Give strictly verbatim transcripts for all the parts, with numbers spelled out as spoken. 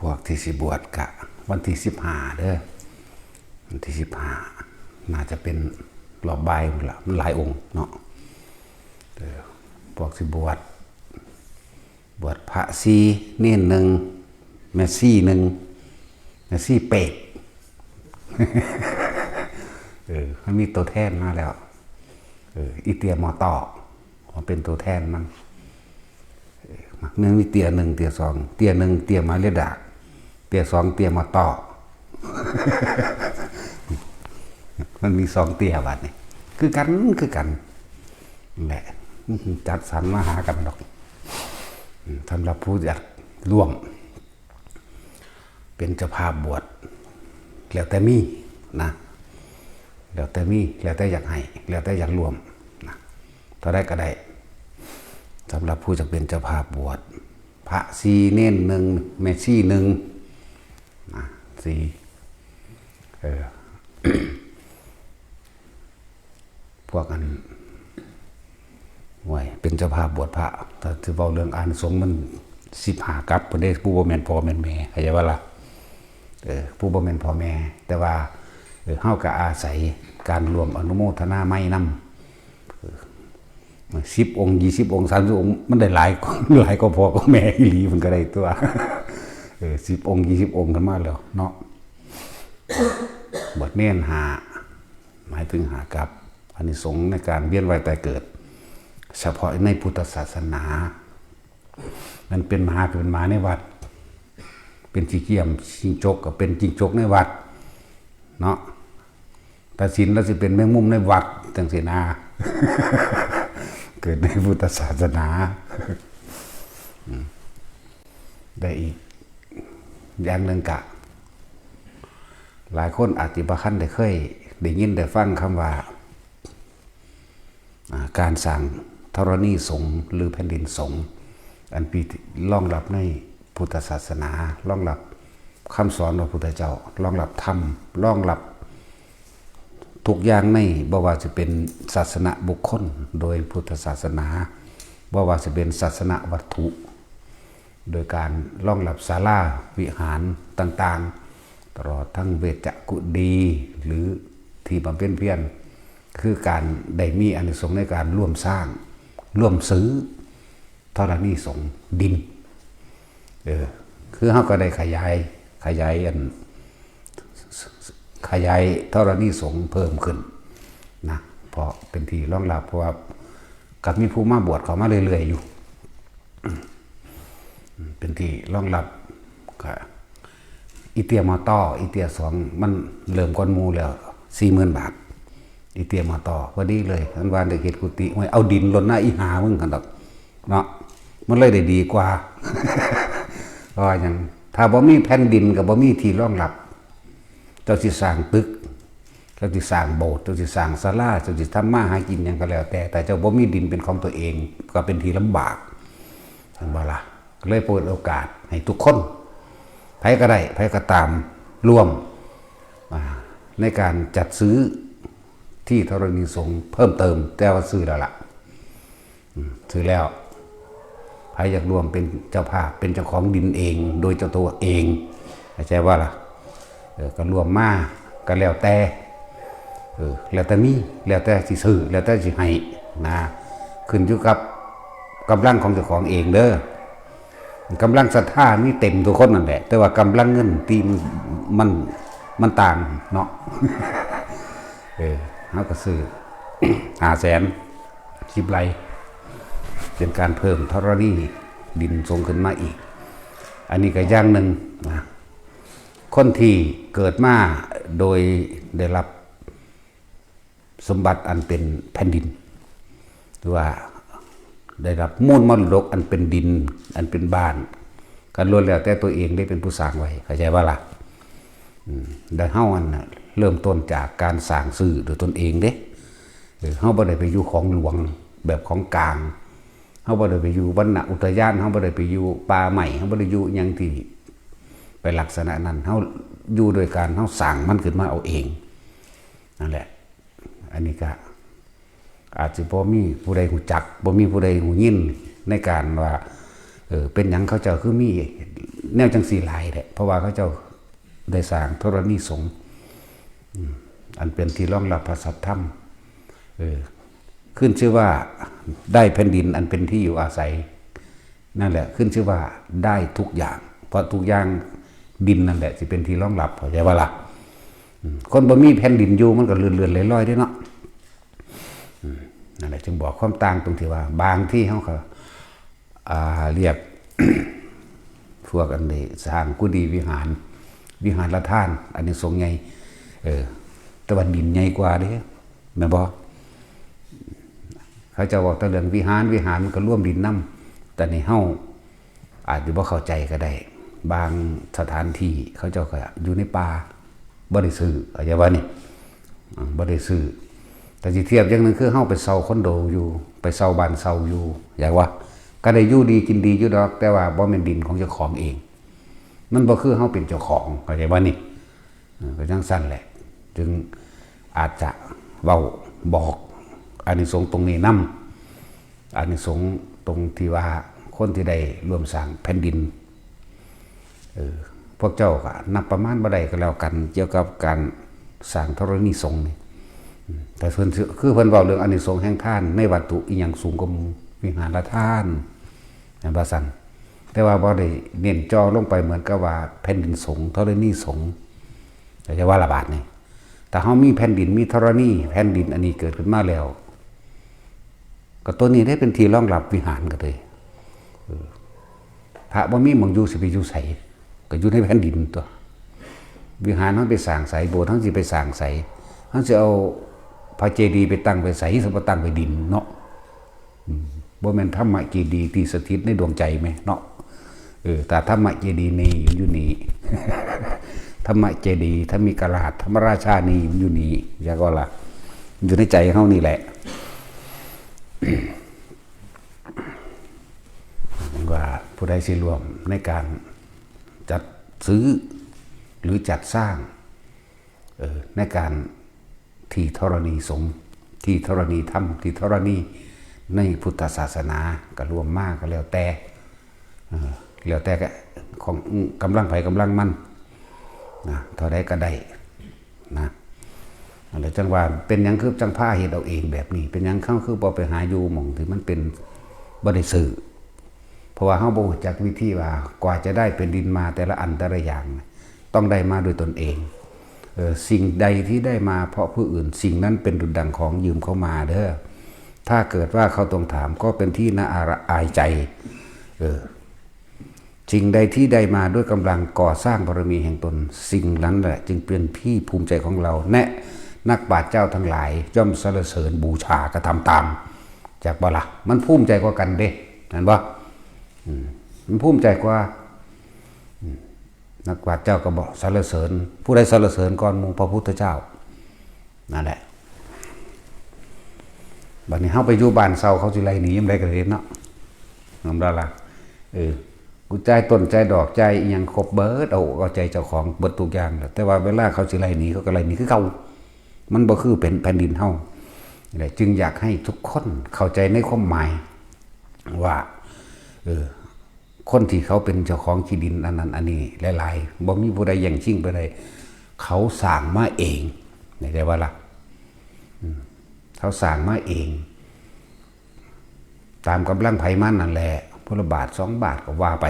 พวกที่สิบวชกะวันที่สิบห้าเด้อ วันที่สิบห้าน่าจะเป็นรอบบ่ายพุ้นละ มันหลายองค์เนาะ เออ พวกสิบวช บวชพระสี่ เณรหนึ่ง แม่ชีหนึ่ง แม่ชีเปรต เออ มันมีตัวแทนมาแล้ว เออ อีเตียมอต่อมาเป็นตัวแทนมัน เออ มันมีเตียหนึ่ง เตียสอง เตียหนึ่ง เตียหมายเลขดาก เตียสอง เตียมอต่อ มันมีสองเตียบัดนี้ คือกัน คือกัน นั่นแหละ จัดสรรมาหากันดอก อืม สำหรับผู้อยากร่วม เป็นเจ้าภาพบวช แล้วแต่มีนะ แล้วแต่มี แล้วแต่อยากให้ แล้วแต่อยากร่วมนะ เท่าใดก็ได้ สำหรับผู้จะเป็นเจ้าภาพบวช พระสี่ เณรหนึ่ง แม่ชีหนึ่ง นะ สี่ เออ พวกอัน ห่วย เป็นเจ้าภาพบวชพระ ถ้าสิเว้าเรื่องอานิสงส์มันสิบห้ากับพุ้นเด้ ผู้บ่แม่นพ่อแม่นแม่ เข้าใจบ่ล่ะ เออ ผู้บ่แม่นพ่อแม่ แต่ว่า เออ เฮาก็อาศัยการร่วมอนุโมทนาไมยนำ เออ สิบองค์ ยี่สิบองค์ สามสิบองค์ มันได้หลาย หลายกว่าพ่อกว่าแม่อีหลี มันก็ได้ตัว เออ สิบองค์ ยี่สิบองค์ขึ้นมาแล้วเนาะ บวชเณรห้า หมายถึงห้ากับ อานิสงส์ในการเวียนว่ายตายเกิด เฉพาะในพุทธศาสนา มันเป็นหมาก็เป็นหมาในวัด เป็นขี้เกียมจิ้งจกก็เป็นจิ้งจกในวัด เนาะ ตัดสินแล้วสิเป็นแมงมุมในวัด จังซี้นะ เกิดในพุทธศาสนา อืม ได้อีก อย่างหนึ่งกะ หลายคนอาจสิบ่ทันได้เคยได้ยินได้ฟังคำว่า อ่า การสร้างธรณีสงฆ์หรือแผ่นดินสงฆ์ อันเป็นที่รองรับในพุทธศาสนา รองรับคำสอนของพระพุทธเจ้า รองรับธรรม รองรับทุกอย่างใน บ่ว่าจะเป็นศาสนบุคคลโดยพุทธศาสนา บ่ว่าจะเป็นศาสนวัตถุ โดยการรองรับศาลาวิหารต่างๆ ตลอดทั้งเวชกุดี หรือที่บำเพ็ญเพียร คือการได้มีอานิสงส์ในการร่วมสร้าง ร่วมซื้อธรณีสงฆ์ดิน เออ คือเฮาก็ได้ขยาย ขยายอัน ขยายธรณีสงฆ์เพิ่มขึ้นนะ เพราะเป็นที่รองรับ เพราะว่าก็มีผู้มาบวชเข้ามาเรื่อยๆอยู่ เป็นที่รองรับ ก็อีเตียมอต่อ อีเตียสอง มันเริ่มก่อนหมู่แล้ว สี่หมื่นบาท อีเตียมอต่อ พอดีเลย มันว่าได้เฮ็ดกุฏิ โอ้ย เอาดินลดหน้าอีหามึงหั่นดอก เนาะ มันเลยได้ดีกว่า เพราะว่าหยัง ถ้าบ่มีแผ่นดินก็บ่มีที่รองรับ เจ้าสิสร้างตึก เจ้าสิสร้างโบสถ์ เจ้าสิสร้างศาลา เจ้าสิทำมาหากินหยังก็แล้วแต่ แต่เจ้าบ่มีดินเป็นของตัวเอง ก็เป็นที่ลำบาก เห็นบ่ล่ะ ก็เลยเปิดโอกาสให้ทุกคน ไผก็ได้ ไผก็ตาม ร่วม อ่า ในการจัดซื้อที่ธรณีสงฆ์เพิ่มเติม แต่ว่าซื้อแล้วล่ะ อืม ซื้อแล้ว ไผอยากร่วมเป็นเจ้าภาพ เป็นเจ้าของดินเอง โดยเจ้าตัวเอง เข้าใจบ่ล่ะ เออ ก็ร่วมมา ก็แล้วแต่ เออ แล้วแต่มี แล้วแต่สิซื้อ แล้วแต่สิให้ นะ ขึ้นอยู่กับกำลังของเจ้าของเองเด้อ กำลังศรัทธามีเต็มทุกคนนั่นแหละ แต่ว่ากำลังเงินที่มัน มัน มันต่างเนาะ เออ เฮาก็ซื้อ ห้าแสน สิบไร่ เป็นการเพิ่มธรณีดินสงฆ์ขึ้นมาอีก อันนี้ก็อย่างหนึ่งนะ คนที่เกิดมาโดยได้รับสมบัติอันเป็นแผ่นดิน หรือว่าได้รับมูลมรดกอันเป็นดิน อันเป็นบ้าน ก็ล้วนแล้วแต่ตัวเองได้เป็นผู้สร้างไว้ เข้าใจบ่ล่ะ อืม แต่เฮาอันน่ะ เริ่มต้นจากการสร้างซื้อด้วยตนเองเด้ เออ เฮาบ่ได้ไปอยู่ของหลวงแบบของกลาง เฮาบ่ได้ไปอยู่วรรณอุทยาน เฮาบ่ได้ไปอยู่ป่าไม้ เฮาบ่ได้อยู่หยังที่ไปลักษณะนั้น เฮาอยู่โดยการเฮาสร้างมันขึ้นมาเอาเอง นั่นแหละ อันนี้ก็อาจสิบ่มีผู้ใดฮู้จัก บ่มีผู้ใดฮู้ยินในการว่า เออ เป็นหยังเขาเจ้าคือมี แนวจังสี่หลายแหละ เพราะว่าเขาเจ้าได้สร้างธรณีสงฆ์ อืม อันเป็นที่รองรับพระสัทธรรม เออ ขึ้นชื่อว่าได้แผ่นดินอันเป็นที่อยู่อาศัย นั่นแหละ ขึ้นชื่อว่าได้ทุกอย่าง เพราะทุกอย่างดินนั่นแหละสิเป็นที่รองรับ เข้าใจบ่ล่ะ อืม คนบ่มีแผ่นดินอยู่มันก็เลื่อนๆลอยๆเด้เนาะ อืม นั่นแหละจึงบอกความต่างตรงที่ว่า บางที่เขาก็ อ่า เรียก พวกอันนี้สร้างกุฏิวิหาร วิหารละทาน อันนี้สงส์ใหญ่ เออ แต่ว่าดินใหญ่กว่าเด้ แม่นบ่ เขาเจ้าบอกแต่เรื่องวิหาร วิหารมันก็รวมดินนำ แต่นี่เฮาอาจจะบ่เข้าใจก็ได้ บางสถานที่เขาเจ้าก็อยู่ในป่า บ่ได้ซื้อ เข้าใจบ่นี่ อ่า บ่ได้ซื้อ แต่สิเทียบอย่างหนึ่งคือเฮาไปเช่าคอนโดอยู่ ไปเช่าบ้านเช่าอยู่ อยากว่า ก็ได้อยู่ดีกินดีอยู่ดอก แต่ว่าบ่แม่นดินของเจ้าของเอง มันบ่คือเฮาเป็นเจ้าของ เข้าใจบ่นี่ เออ ก็จั่งซั่นแหละ จึงอาจจะเว้าบอกอานิสงส์ตรงนี้นำ อานิสงส์ตรงที่ว่าคนที่ได้ร่วมสร้างแผ่นดิน เออ พวกเจ้าก็นับประมาณบ่ได้ก็แล้วกัน เกี่ยวกับการสร้างธรณีสงฆ์นี่ อืม แต่เพิ่นสิ คือเพิ่นเว้าเรื่องอานิสงส์แห่งทานในวัตถุอิหยังสูงกว่าหมู่ วิหารทาน แม่นบ่ซั่น แต่ว่าบ่ได้เน้นจ่อลงไปเหมือนกับว่าแผ่นดินสงฆ์ ธรณีสงฆ์ เข้าใจบ่ล่ะบาดนี้ ถ้าเฮามีแผ่นดิน มีธรณี แผ่นดินอันนี้เกิดขึ้นมาแล้ว ก็ตัวนี้ได้เป็นที่รองรับวิหารก็เลย เออ พระบ่มีหม่องอยู่สิไปอยู่ไส ก็อยู่ในแผ่นดินตัว วิหารเฮาไปสร้างไส โบสถ์เฮาสิไปสร้างไส เฮาสิเอาพระเจดีย์ไปตั้งไว้ไส สิบ่ตั้งไว้ดินเนาะ อืม บ่แม่นธรรมเจดีย์ที่สถิตในดวงใจแหมเนาะ เออ ถ้าธรรมเจดีย์นี่อยู่นี่ ธรรมเจดีย์ ธรรมิกราช ธรรมราชานี่อยู่นี่ อยากว่าล่ะ อยู่ในใจเฮานี่แหละ ว่าผู้ใดสิร่วมในการจัดซื้อ หรือจัดสร้าง เออ ในการที่ธรณีสงฆ์ ที่ธรณีธรรม ที่ธรณีในพุทธศาสนา ก็ร่วมมาก็แล้วแต่ เออ แล้วแต่ก็ของกำลังไผกำลังมัน นะ เท่าใดก็ได้ นะ แล้วจั่งว่าเป็นหยังคือจั่งพาเฮ็ดเอาเองแบบนี้ เป็นหยังเขาคือบ่ไปหาอยู่หม่องที่มันเป็น บ่ได้ซื้อ เพราะว่าเฮาบ่รู้จักวิธีว่ากว่าจะได้แผ่นดินมาแต่ละอันแต่ละอย่าง ต้องได้มาด้วยตนเอง เอ่อ สิ่งใดที่ได้มาเพราะผู้อื่น สิ่งนั้นเป็นดุจดังของยืมเข้ามาเด้อ ถ้าเกิดว่าเขาทวงถามก็เป็นที่น่าอายใจ เออ สิ่งใดที่ได้มาด้วยกำลังก่อสร้างบารมีแห่งตน สิ่งนั้นแหละจึงเป็นที่ภูมิใจของเรา และนักปราชญ์เจ้าทั้งหลายย่อมสรรเสริญบูชากระทำตาม จักบ่ล่ะ มันภูมิใจกว่ากันเด้ แม่นบ่ อืม มันภูมิใจกว่า อืม นักปราชญ์เจ้าก็บอกสรรเสริญ ผู้ใดสรรเสริญก่อนหมู่ พระพุทธเจ้า นั่นแหละ บัดนี้เฮาไปอยู่บ้านเช่า เขาสิไล่หนียามใดก็เห็นเนาะ แม่นบ่ล่ะ เออ กูจ่ายต้นจ่ายดอกจ่ายอิหยังครบเบิด เอาอกเอาใจเจ้าของเบิดทุกอย่างแหละ แต่ว่าเวลาเขาสิไล่หนี เขาก็ไล่หนีคือเก่า มันบ่คือเป็นแผ่นดินเฮา นี่แหละ จึงอยากให้ทุกคนเข้าใจในความหมาย ว่า เออ คนที่เขาเป็นเจ้าของที่ดินอันนั้นอันนี้หลายๆ บ่มีผู้ใดแย่งชิงไปได้ เขาสร้างมาเอง เข้าใจบ่ล่ะ อืม เขาสร้างมาเอง ตามกำลังไผมันนั่นแหละ ผู้ละบาทสองบาทก็ว่าไป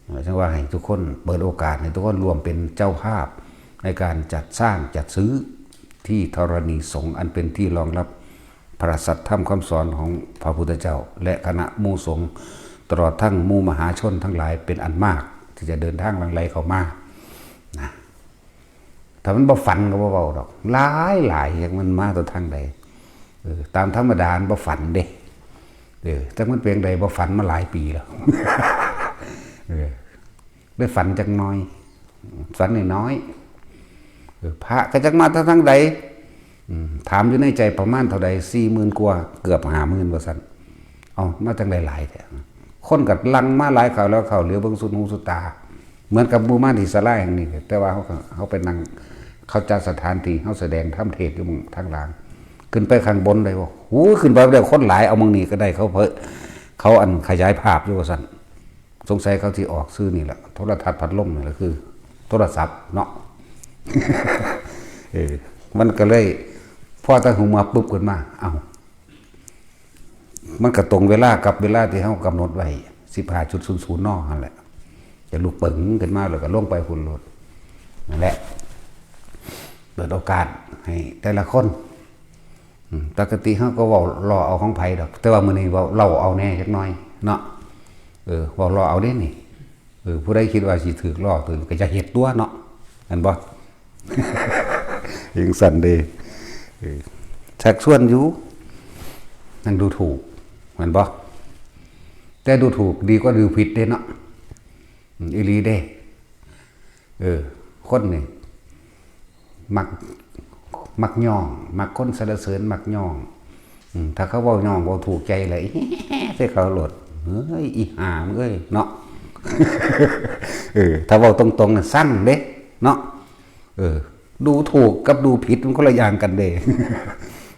เออ จั่งว่าให้ทุกคนเปิดโอกาสให้ทุกคนร่วมเป็นเจ้าภาพในการจัดสร้างจัดซื้อที่ธรณีสงฆ์อันเป็นที่รองรับพระสัทธรรมคำสอนของพระพุทธเจ้า และคณะหมู่สงฆ์ ตลอดทั้งหมู่มหาชนทั้งหลายเป็นอันมาก ที่จะเดินทางหลั่งไหลเข้ามา นะ ถ้ามันบ่ฝันก็บ่เว้าดอก หลายหลาย จักมันมาแต่ทางใด เออ ตามธรรมดามันบ่ฝันเด้ เออ จักมันเป็นใด บ่ฝันมาหลายปีแล้ว เออ ได้ฝันจักหน่อย ฝันน้อยๆ เออ พระก็จักมาแต่ทางใด อืม ถามอยู่ในใจประมาณเท่าใด สี่หมื่นกว่า เกือบห้าหมื่นว่าซั่น เอามาจั่งใดหลายแท้ คนก็หลั่งมาหลายคราวแล้ว เข้าเหลียวเบิ่งสุดหูสุดตา เหมือนกับหมู่มาที่ศาลาแห่งนี้ แต่ว่าเขาก็ เขาไปนั่ง เขาจัดสถานที่ เขาแสดงธรรมเทศน์อยู่หม่องทางล่าง ขึ้นไปข้างบนได้บ่ โอ้ย ขึ้นไปได้คนหลาย เอาหม่องนี้ก็ได้ เขาเผย เขาอันขยายภาพอยู่ว่าซั่น สงสัยเขาสิออกชื่อนี่แหละ โทรทัศน์พัดลมนี่แหละ คือโทรศัพท์เนาะ เออ มันก็เลย พอตั้งหูมาปุ๊บขึ้นมา เอ้า มันก็ตรงเวลากับเวลาที่เฮากำหนดไว้ สิบห้าจุดศูนย์ศูนย์ น หั่นแหละ จะลุกปึ๋งขึ้นมาแล้วก็ลงไปพุ้นโลด นั่นแหละ เปิดโอกาสให้แต่ละคน อืม ปกติเฮาก็เว้าล้อเอาของไผดอก แต่ว่ามื้อนี้เว้าเล่าเอาแหน่จักหน่อยเนาะ เออ เว้าล้อเอาเด้นี่ เออ ผู้ใดคิดว่าสิถืกล้อถืกก็จะเฮ็ดตัวเนาะ แม่นบ่ จั่งซั้นเด้ เออ ชักชวนอยู่ นั่นดูถูก แม่นบ่ แต่ดูถูกดีกว่าดูผิดเด้เนาะ อืม อีหลีเด้ เออ คนนี่ มัก มักย่อง มักคนสรรเสริญ มักย่อง อืม ถ้าเขาเว้าย่อง เว้าถูกใจเลย ใส่เขาโลด เฮ้ย อีห่ามึงเอ้ย เนาะ เออ ถ้าเว้าตรงๆ น่ะ ซังเด้ เนาะ เออ ดูถูกกับดูผิดมันคนละอย่างกันเด้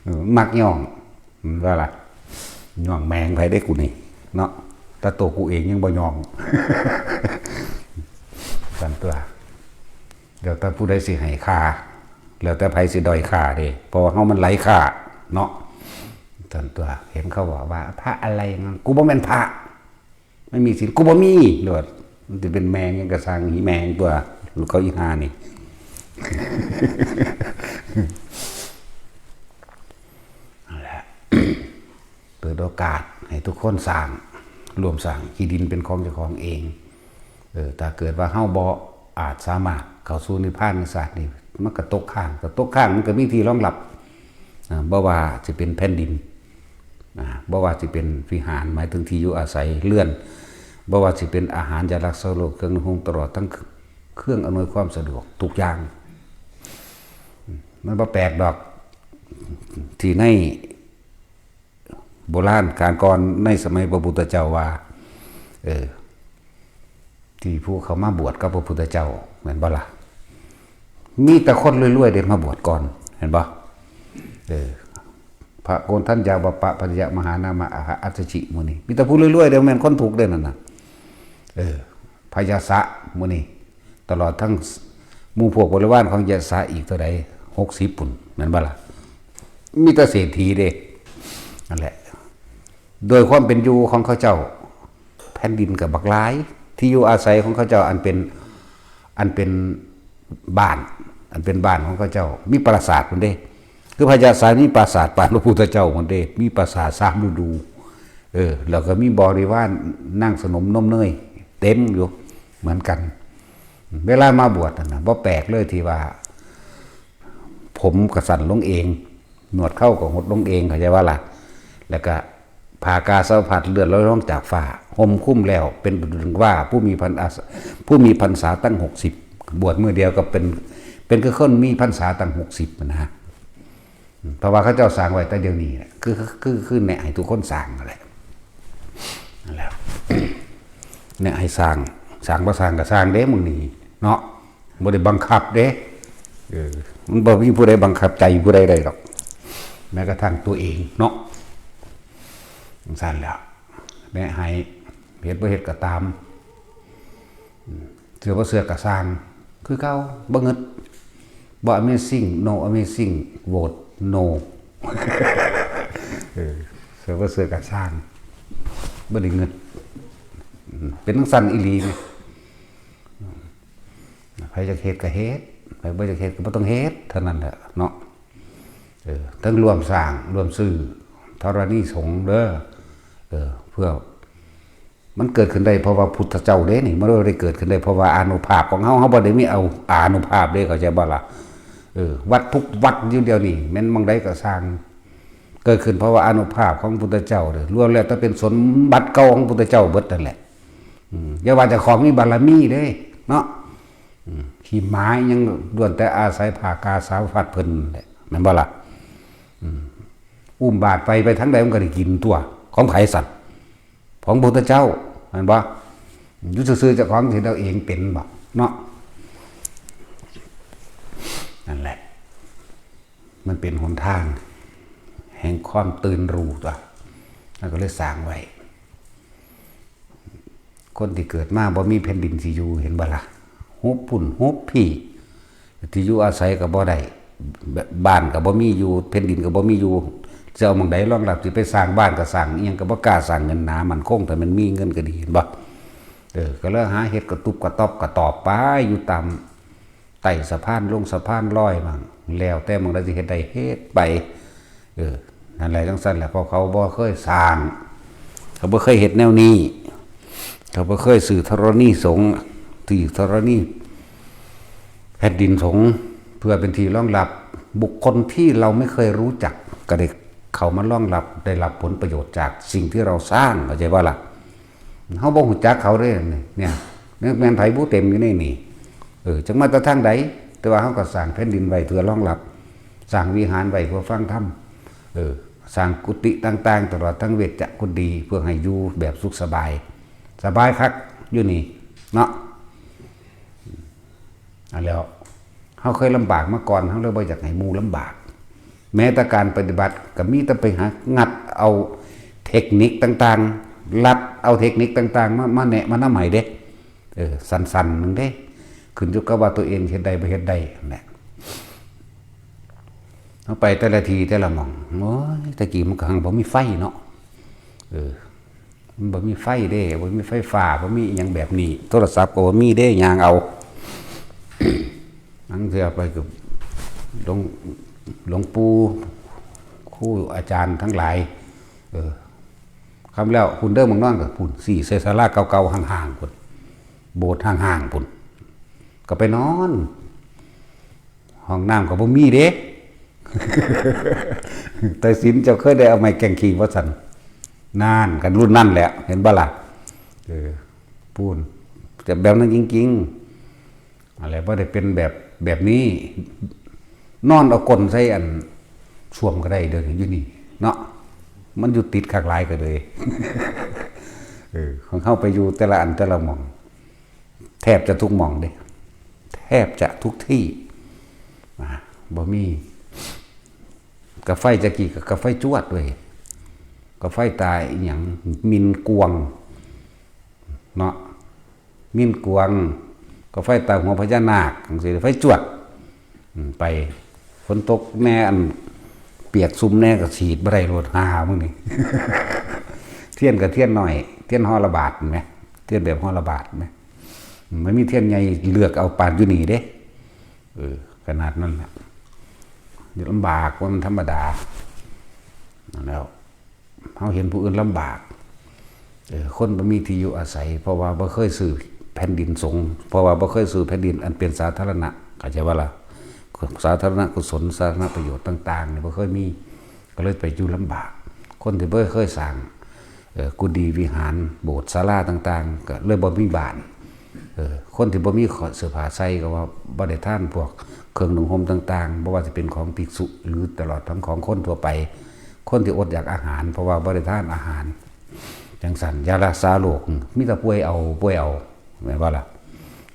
เออ มักย่อง ว่าล่ะ ย่องแมงไผได้กูนี่ เนาะ แต่ตัวกูเองยังบ่ย่อง ซั่นตัว แล้วแต่ผู้ใดสิให้ค่า แล้วแต่ไผสิด้อยค่าเด้ เพราะว่าเฮามันไร้ค่า เนาะ ซั่นตัว เห็นเขาบอกว่า พระอะไรมัน กูบ่แม่นพระ ไม่มีศีล กูบ่มี โลด มันสิเป็นแมงหยังกะซัง อีแมงตัว เขาอีห่านี่ นั่นแหละ เปิดโอกาสให้ทุกคนสร้าง ร่วมสร้าง ขี้ดินเป็นของเจ้าของเอง เออ ถ้าเกิดว่าเฮาบ่อาจสามารถเข้าสู่นิพพานในชาตินี้ มันก็ตกค้าง ถ้าตกค้างมันก็มีที่รองรับ อ่า บ่ว่าสิเป็นแผ่นดิน อ่า บ่ว่าสิเป็นวิหาร หมายถึงที่อยู่อาศัย เรือน บ่ว่าสิเป็นอาหาร ยารักษาโรค เครื่องนุ่งห่ม ตลอดทั้งเครื่องอำนวยความสะดวกทุกอย่าง มันบ่แปลกดอก ที่ในโบราณกาลก่อน ในสมัยพระพุทธเจ้าว่า เออ ที่ผู้เขามาบวชกับพระพุทธเจ้า แม่นบ่ล่ะ มีแต่คนรวยๆ เด้มาบวชก่อน เห็นบ่ เออ พระโกณฑัญญา วัปปะ ภัททยะ มหานามะ อะหะ อัสสชิ หมู่นี้ มีแต่ผู้รวยๆ เด้ แม่นคนทุกข์เด้นั่นน่ะ เออ พระยาสะ หมู่นี้ ตลอดทั้งหมู่พวกบริวารของยาสะอีกเท่าใด หกสิบ พุ้น แม่นบ่ล่ะ มีแต่เศรษฐีเด้ นั่นแหละ โดยความเป็นอยู่ของเขาเจ้า แผ่นดินก็บักหลาย ที่อยู่อาศัยของเขาเจ้า อันเป็น อันเป็นบ้าน อันเป็นบ้านของเขาเจ้า มีปราสาทพุ้นเด้ คือพญาสายมีปราสาทปานพระพุทธเจ้าพุ้นเด้ มีปราสาทสามฤดู เออ แล้วก็มีบริวารนางสนมนมเนย เต็มอยู่ เหมือนกัน เวลามาบวชนั่นน่ะ บ่แปลกเลยที่ว่า ผมก็สั้นลงเอง หนวดเคราก็หดลงเอง เข้าใจว่าล่ะ แล้วก็ผ้ากาสาวพัดเลือดลอยลงจากฟ้า ห่มคลุมแล้ว เป็นดุจดังว่าผู้มีพรรษา ผู้มีพรรษาตั้งหกสิบ บวชมื้อเดียวก็เป็น เป็นคือคนมีพรรษาตั้งหกสิบนะฮะ เพราะว่าเขาเจ้าสร้างไว้แต่เดี๋ยวนี้แหละ คือ คือ คือแนะให้ทุกคนสร้างนั่นแหละ นั่นแหละ แนะให้สร้าง สร้างบ่สร้างก็สร้างเด้ มื้อนี้เนาะ บ่ได้บังคับเด้ เออ มันบ่มีผู้ใดบังคับใจผู้ใดได้ดอก แม้กระทั่งตัวเองเนาะ จั่งซั้นแหล้ว แนะให้ เฮ็ดบ่เฮ็ดก็ตาม อืม เชื่อบ่เชื่อก็ซ่าง คือเก่า บ่งึด บ่ amazing no amazing vote no เออ เชื่อบ่เชื่อก็ซ่าง บ่ได้งึด อืม เป็นจั่งซั้นอีหลีนี่ ไผอยากเฮ็ดก็เฮ็ด ไผบ่อยากเฮ็ดก็บ่ต้องเฮ็ด เท่านั้นแหละเนาะ เออ ทั้งร่วมสร้าง ร่วมซื้อธรณีสงฆ์เด้อ เออ เพื่อ มันเกิดขึ้นได้เพราะว่าพุทธเจ้าเด้นี่ มันบ่ได้เกิดขึ้นได้เพราะว่าอานุภาพของเฮา เฮาบ่ได้มีเอาอานุภาพเด้ เข้าใจบ่ล่ะ เออ วัดทุกวัดอยู่เดี๋ยวนี้ แม่นหม่องใดก็ซ่าง เกิดขึ้นเพราะว่าอานุภาพของพุทธเจ้าเด้อ รวมแล้วแต่เป็นสมบัติเก่าของพุทธเจ้าเบิดนั่นแหละ อืม อย่าว่าแต่ของมีบารมีเด้ เนาะ อืม ขี้หมายังล้วนแต่อาศัยผ้ากาสาวพัดเพิ่นแหละ แม่นบ่ล่ะ อืม อุ้มบาตรไป ไปทางใดมันก็ได้กินตัว ของไผสั่น ของพระพุทธเจ้า แม่นบ่ อยู่ซื่อๆ เจ้าของสิเฮ็ดเอาเองเป็นบ่ เนาะ นั่นแหละ มันเป็นหนทาง แห่งความตื่นรู้ตัว แล้วก็เลยสร้างไว้ คนที่เกิดมาบ่มีแผ่นดินสิอยู่ เห็นบ่ล่ะ หุบพุ่นหุบพี้ ที่อยู่อาศัยก็บ่ได้ บ้านก็บ่มีอยู่ แผ่นดินก็บ่มีอยู่ สิเอาหม่องใดรองรับ สิไปสร้างบ้านก็สร้างอิหยังก็บ่กล้าสร้าง เงินหนามั่นคง ถ้ามันมีเงินก็ดี เห็นบ่ เออ ก็เลยหาเฮ็ดกระตุบกระต๊อบกระตอบไป อยู่ตามใต้สะพานลงสะพานลอยมั่ง แล้วแต่หม่องใดสิเฮ็ดได้เฮ็ดไป เออ นั่นแหละจั่งซั้นแหละ เพราะเขาบ่เคยสร้าง เขาบ่เคยเฮ็ดแนวนี้ เขาบ่เคยซื้อธรณีสงฆ์ ซื้อธรณีแผ่นดินสงฆ์ เพื่อเป็นที่รองรับบุคคลที่เราไม่เคยรู้จัก ก็ได้เข้ามารองรับ ได้รับผลประโยชน์จากสิ่งที่เราสร้าง เข้าใจบ่ล่ะ เฮาบ่ฮู้จักเขาเด้ เนี่ย เนี่ย แม่นไผบุเต็มอยู่ในนี่ เออ จักมาแต่ทางใด แต่ว่าเฮาก็สร้างแผ่นดินไว้เพื่อรองรับ สร้างวิหารไว้เพื่อฟังธรรม เออ สร้างกุฏิต่างๆ ตลอดทั้งเวชกุฏี เพื่อให้อยู่แบบสุขสบาย สบายคักอยู่นี่ เนาะ อันแล้ว เฮาเคยลำบากมาก่อน เฮาเลยบ่อยากให้หมู่ลำบาก แม้แต่การปฏิบัติก็มีแต่ไปหางัดเอาเทคนิคต่างๆ ลัดเอาเทคนิคต่างๆ มา มาแนะมานำให้เด้ เออ สั้นๆ หนึ่งเด้ ขึ้นอยู่กับว่าตัวเองเฮ็ดได้บ่เฮ็ดได้นั่นแหละ เฮาไปแต่ละที่แต่ละหม่อง โอ้ย แต่กี้มันก็หังบ่มีไฟเนาะ เออ มันบ่มีไฟเด้ บ่มีไฟฟ้า บ่มีอิหยังแบบนี้ โทรศัพท์ก็บ่มีเด้ ย่างเอา ลางเทื่อไปกับหลวง หลวงปู่ ครูอาจารย์ทั้งหลาย เออ ค่ำแล้ว พุ้นเด้อ หม่องนอนก็พุ้น ซี้ใส่ศาลาเก่าๆ ห่างๆ พุ้น โบสถ์ห่างๆ พุ้น ก็ไปนอน ห้องน้ำก็บ่มีเด้ แต่สินเจ้าเคยได้เอาไม้แกว่งขี้บ่ซั่น นั่น กันรุ่นนั่นแหละ เห็นบ่ล่ะ เออ พู้น แต่แบบนั้นจริงๆ อะไร บ่ได้เป็นแบบ แบบนี้ นอนเอาก้นใส่อันส้วมก็ได้เด้อ อยู่นี่ เนาะ มันอยู่ติดคักหลายก็เลย เออ ของเฮาไปอยู่แต่ละอันแต่ละหม่อง แทบจะทุกหม่องเด้ แทบจะทุกที่ อ่า บ่มี กาไฟจะกี้ก็กาไฟจวดเว้ย กาไฟตาอีหยัง มินกวง เนาะ มินกวง กาไฟตาหัวพญานาค จั่งซี้ ไฟจวด อืม ไป ฝนตกแน่ อัน เปียกซุ่มแน่ก็สีดบ่ได้โลด หามื้อนี้ เทียนก็เทียนน้อย เทียนห่อละบาทแหม เทียนแบบห่อละบาทแหม มันมีเทียนใหญ่ เลือกเอาปานอยู่นี่เด้ เออ ขนาดนั้นแหละ ลำบากว่ามันธรรมดา นั่นแล้ว เฮาเห็นผู้อื่นลำบาก เออ คนบ่มีที่อยู่อาศัย เพราะว่าบ่เคยซื้อแผ่นดินสงฆ์ เพราะว่าบ่เคยซื้อแผ่นดินอันเป็นสาธารณะ เข้าใจบ่ล่ะ สาธารณกุศล สาธารณประโยชน์ต่างๆ นี่บ่เคยมี ก็เลยไปอยู่ลำบาก คนที่บ่เคยสร้าง เอ่อ กุฏิวิหาร โบสถ์ศาลาต่างๆ ก็เลยบ่มีบ้าน เออ คนที่บ่มีเสื้อผ้าใส่ก็ว่าบ่ได้ทานพวกเครื่องนุ่งห่มต่างๆ บ่ว่าสิเป็นของภิกษุ หรือตลอดทั้งของคนทั่วไป คนที่อดอยากอาหาร เพราะว่าบ่ได้ทานอาหาร จั่งซั้น ยารักษาโรค มีแต่ป่วยเอา ป่วยเอา แม่นบ่ล่ะ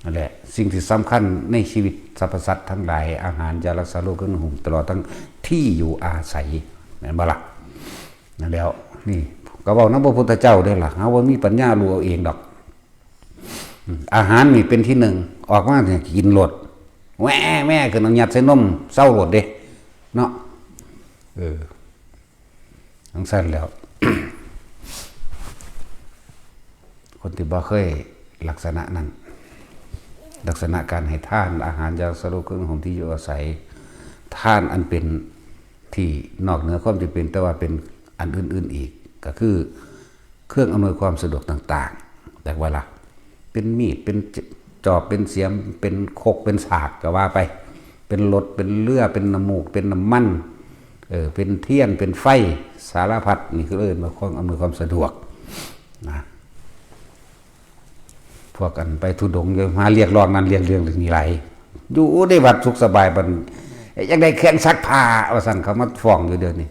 นั่นแหละ สิ่งที่สำคัญในชีวิตสรรพสัตว์ทั้งหลาย อาหาร ยารักษาโรค เครื่องนุ่งห่ม ตลอดทั้งที่อยู่อาศัย แม่นบ่ล่ะ นั่นแล้ว นี่ ก็เว้านำพระพุทธเจ้าเด้ล่ะ เฮาบ่มีปัญญารู้เอาเองดอก อืม อาหารนี่เป็นที่หนึ่ง ออกมาเนี่ยกินโลด แหว่แหว่ขึ้นเอายัดใส่นม เซาโลดเด้ เนาะ เออ จั่งซั้นแล้ว คนที่บ่เคยลักษณะนั้น ลักษณะการให้ทาน อาหาร ยารักษาโรค เครื่องนุ่งห่ม ที่อยู่อาศัย ทานอันเป็นที่นอกเหนือความจำเป็น แต่ว่าเป็นอันอื่นๆอีก ก็คือเครื่องอำนวยความสะดวกต่างๆ แต่ว่าล่ะ เป็นมีด เป็นจอบ เป็นเสียม เป็นครก เป็นสาก ก็ว่าไป เป็นรถ เป็นเรือ เป็นน้ำมูก เป็นน้ำมัน เออ เป็นเทียน เป็นไฟ สารพัด นี่คือเอิ้นว่าของอำนวยความสะดวก นะ พวกอันไปธุดงค์อยู่ มาเรียกร้องนั่นเรียกเรื่องนี้หลาย อยู่ในวัดสุขสบาย บัดอยากได้เครื่องซักผ้า ว่าซั่น เขามาฟ้องอยู่เดี๋ยวนี้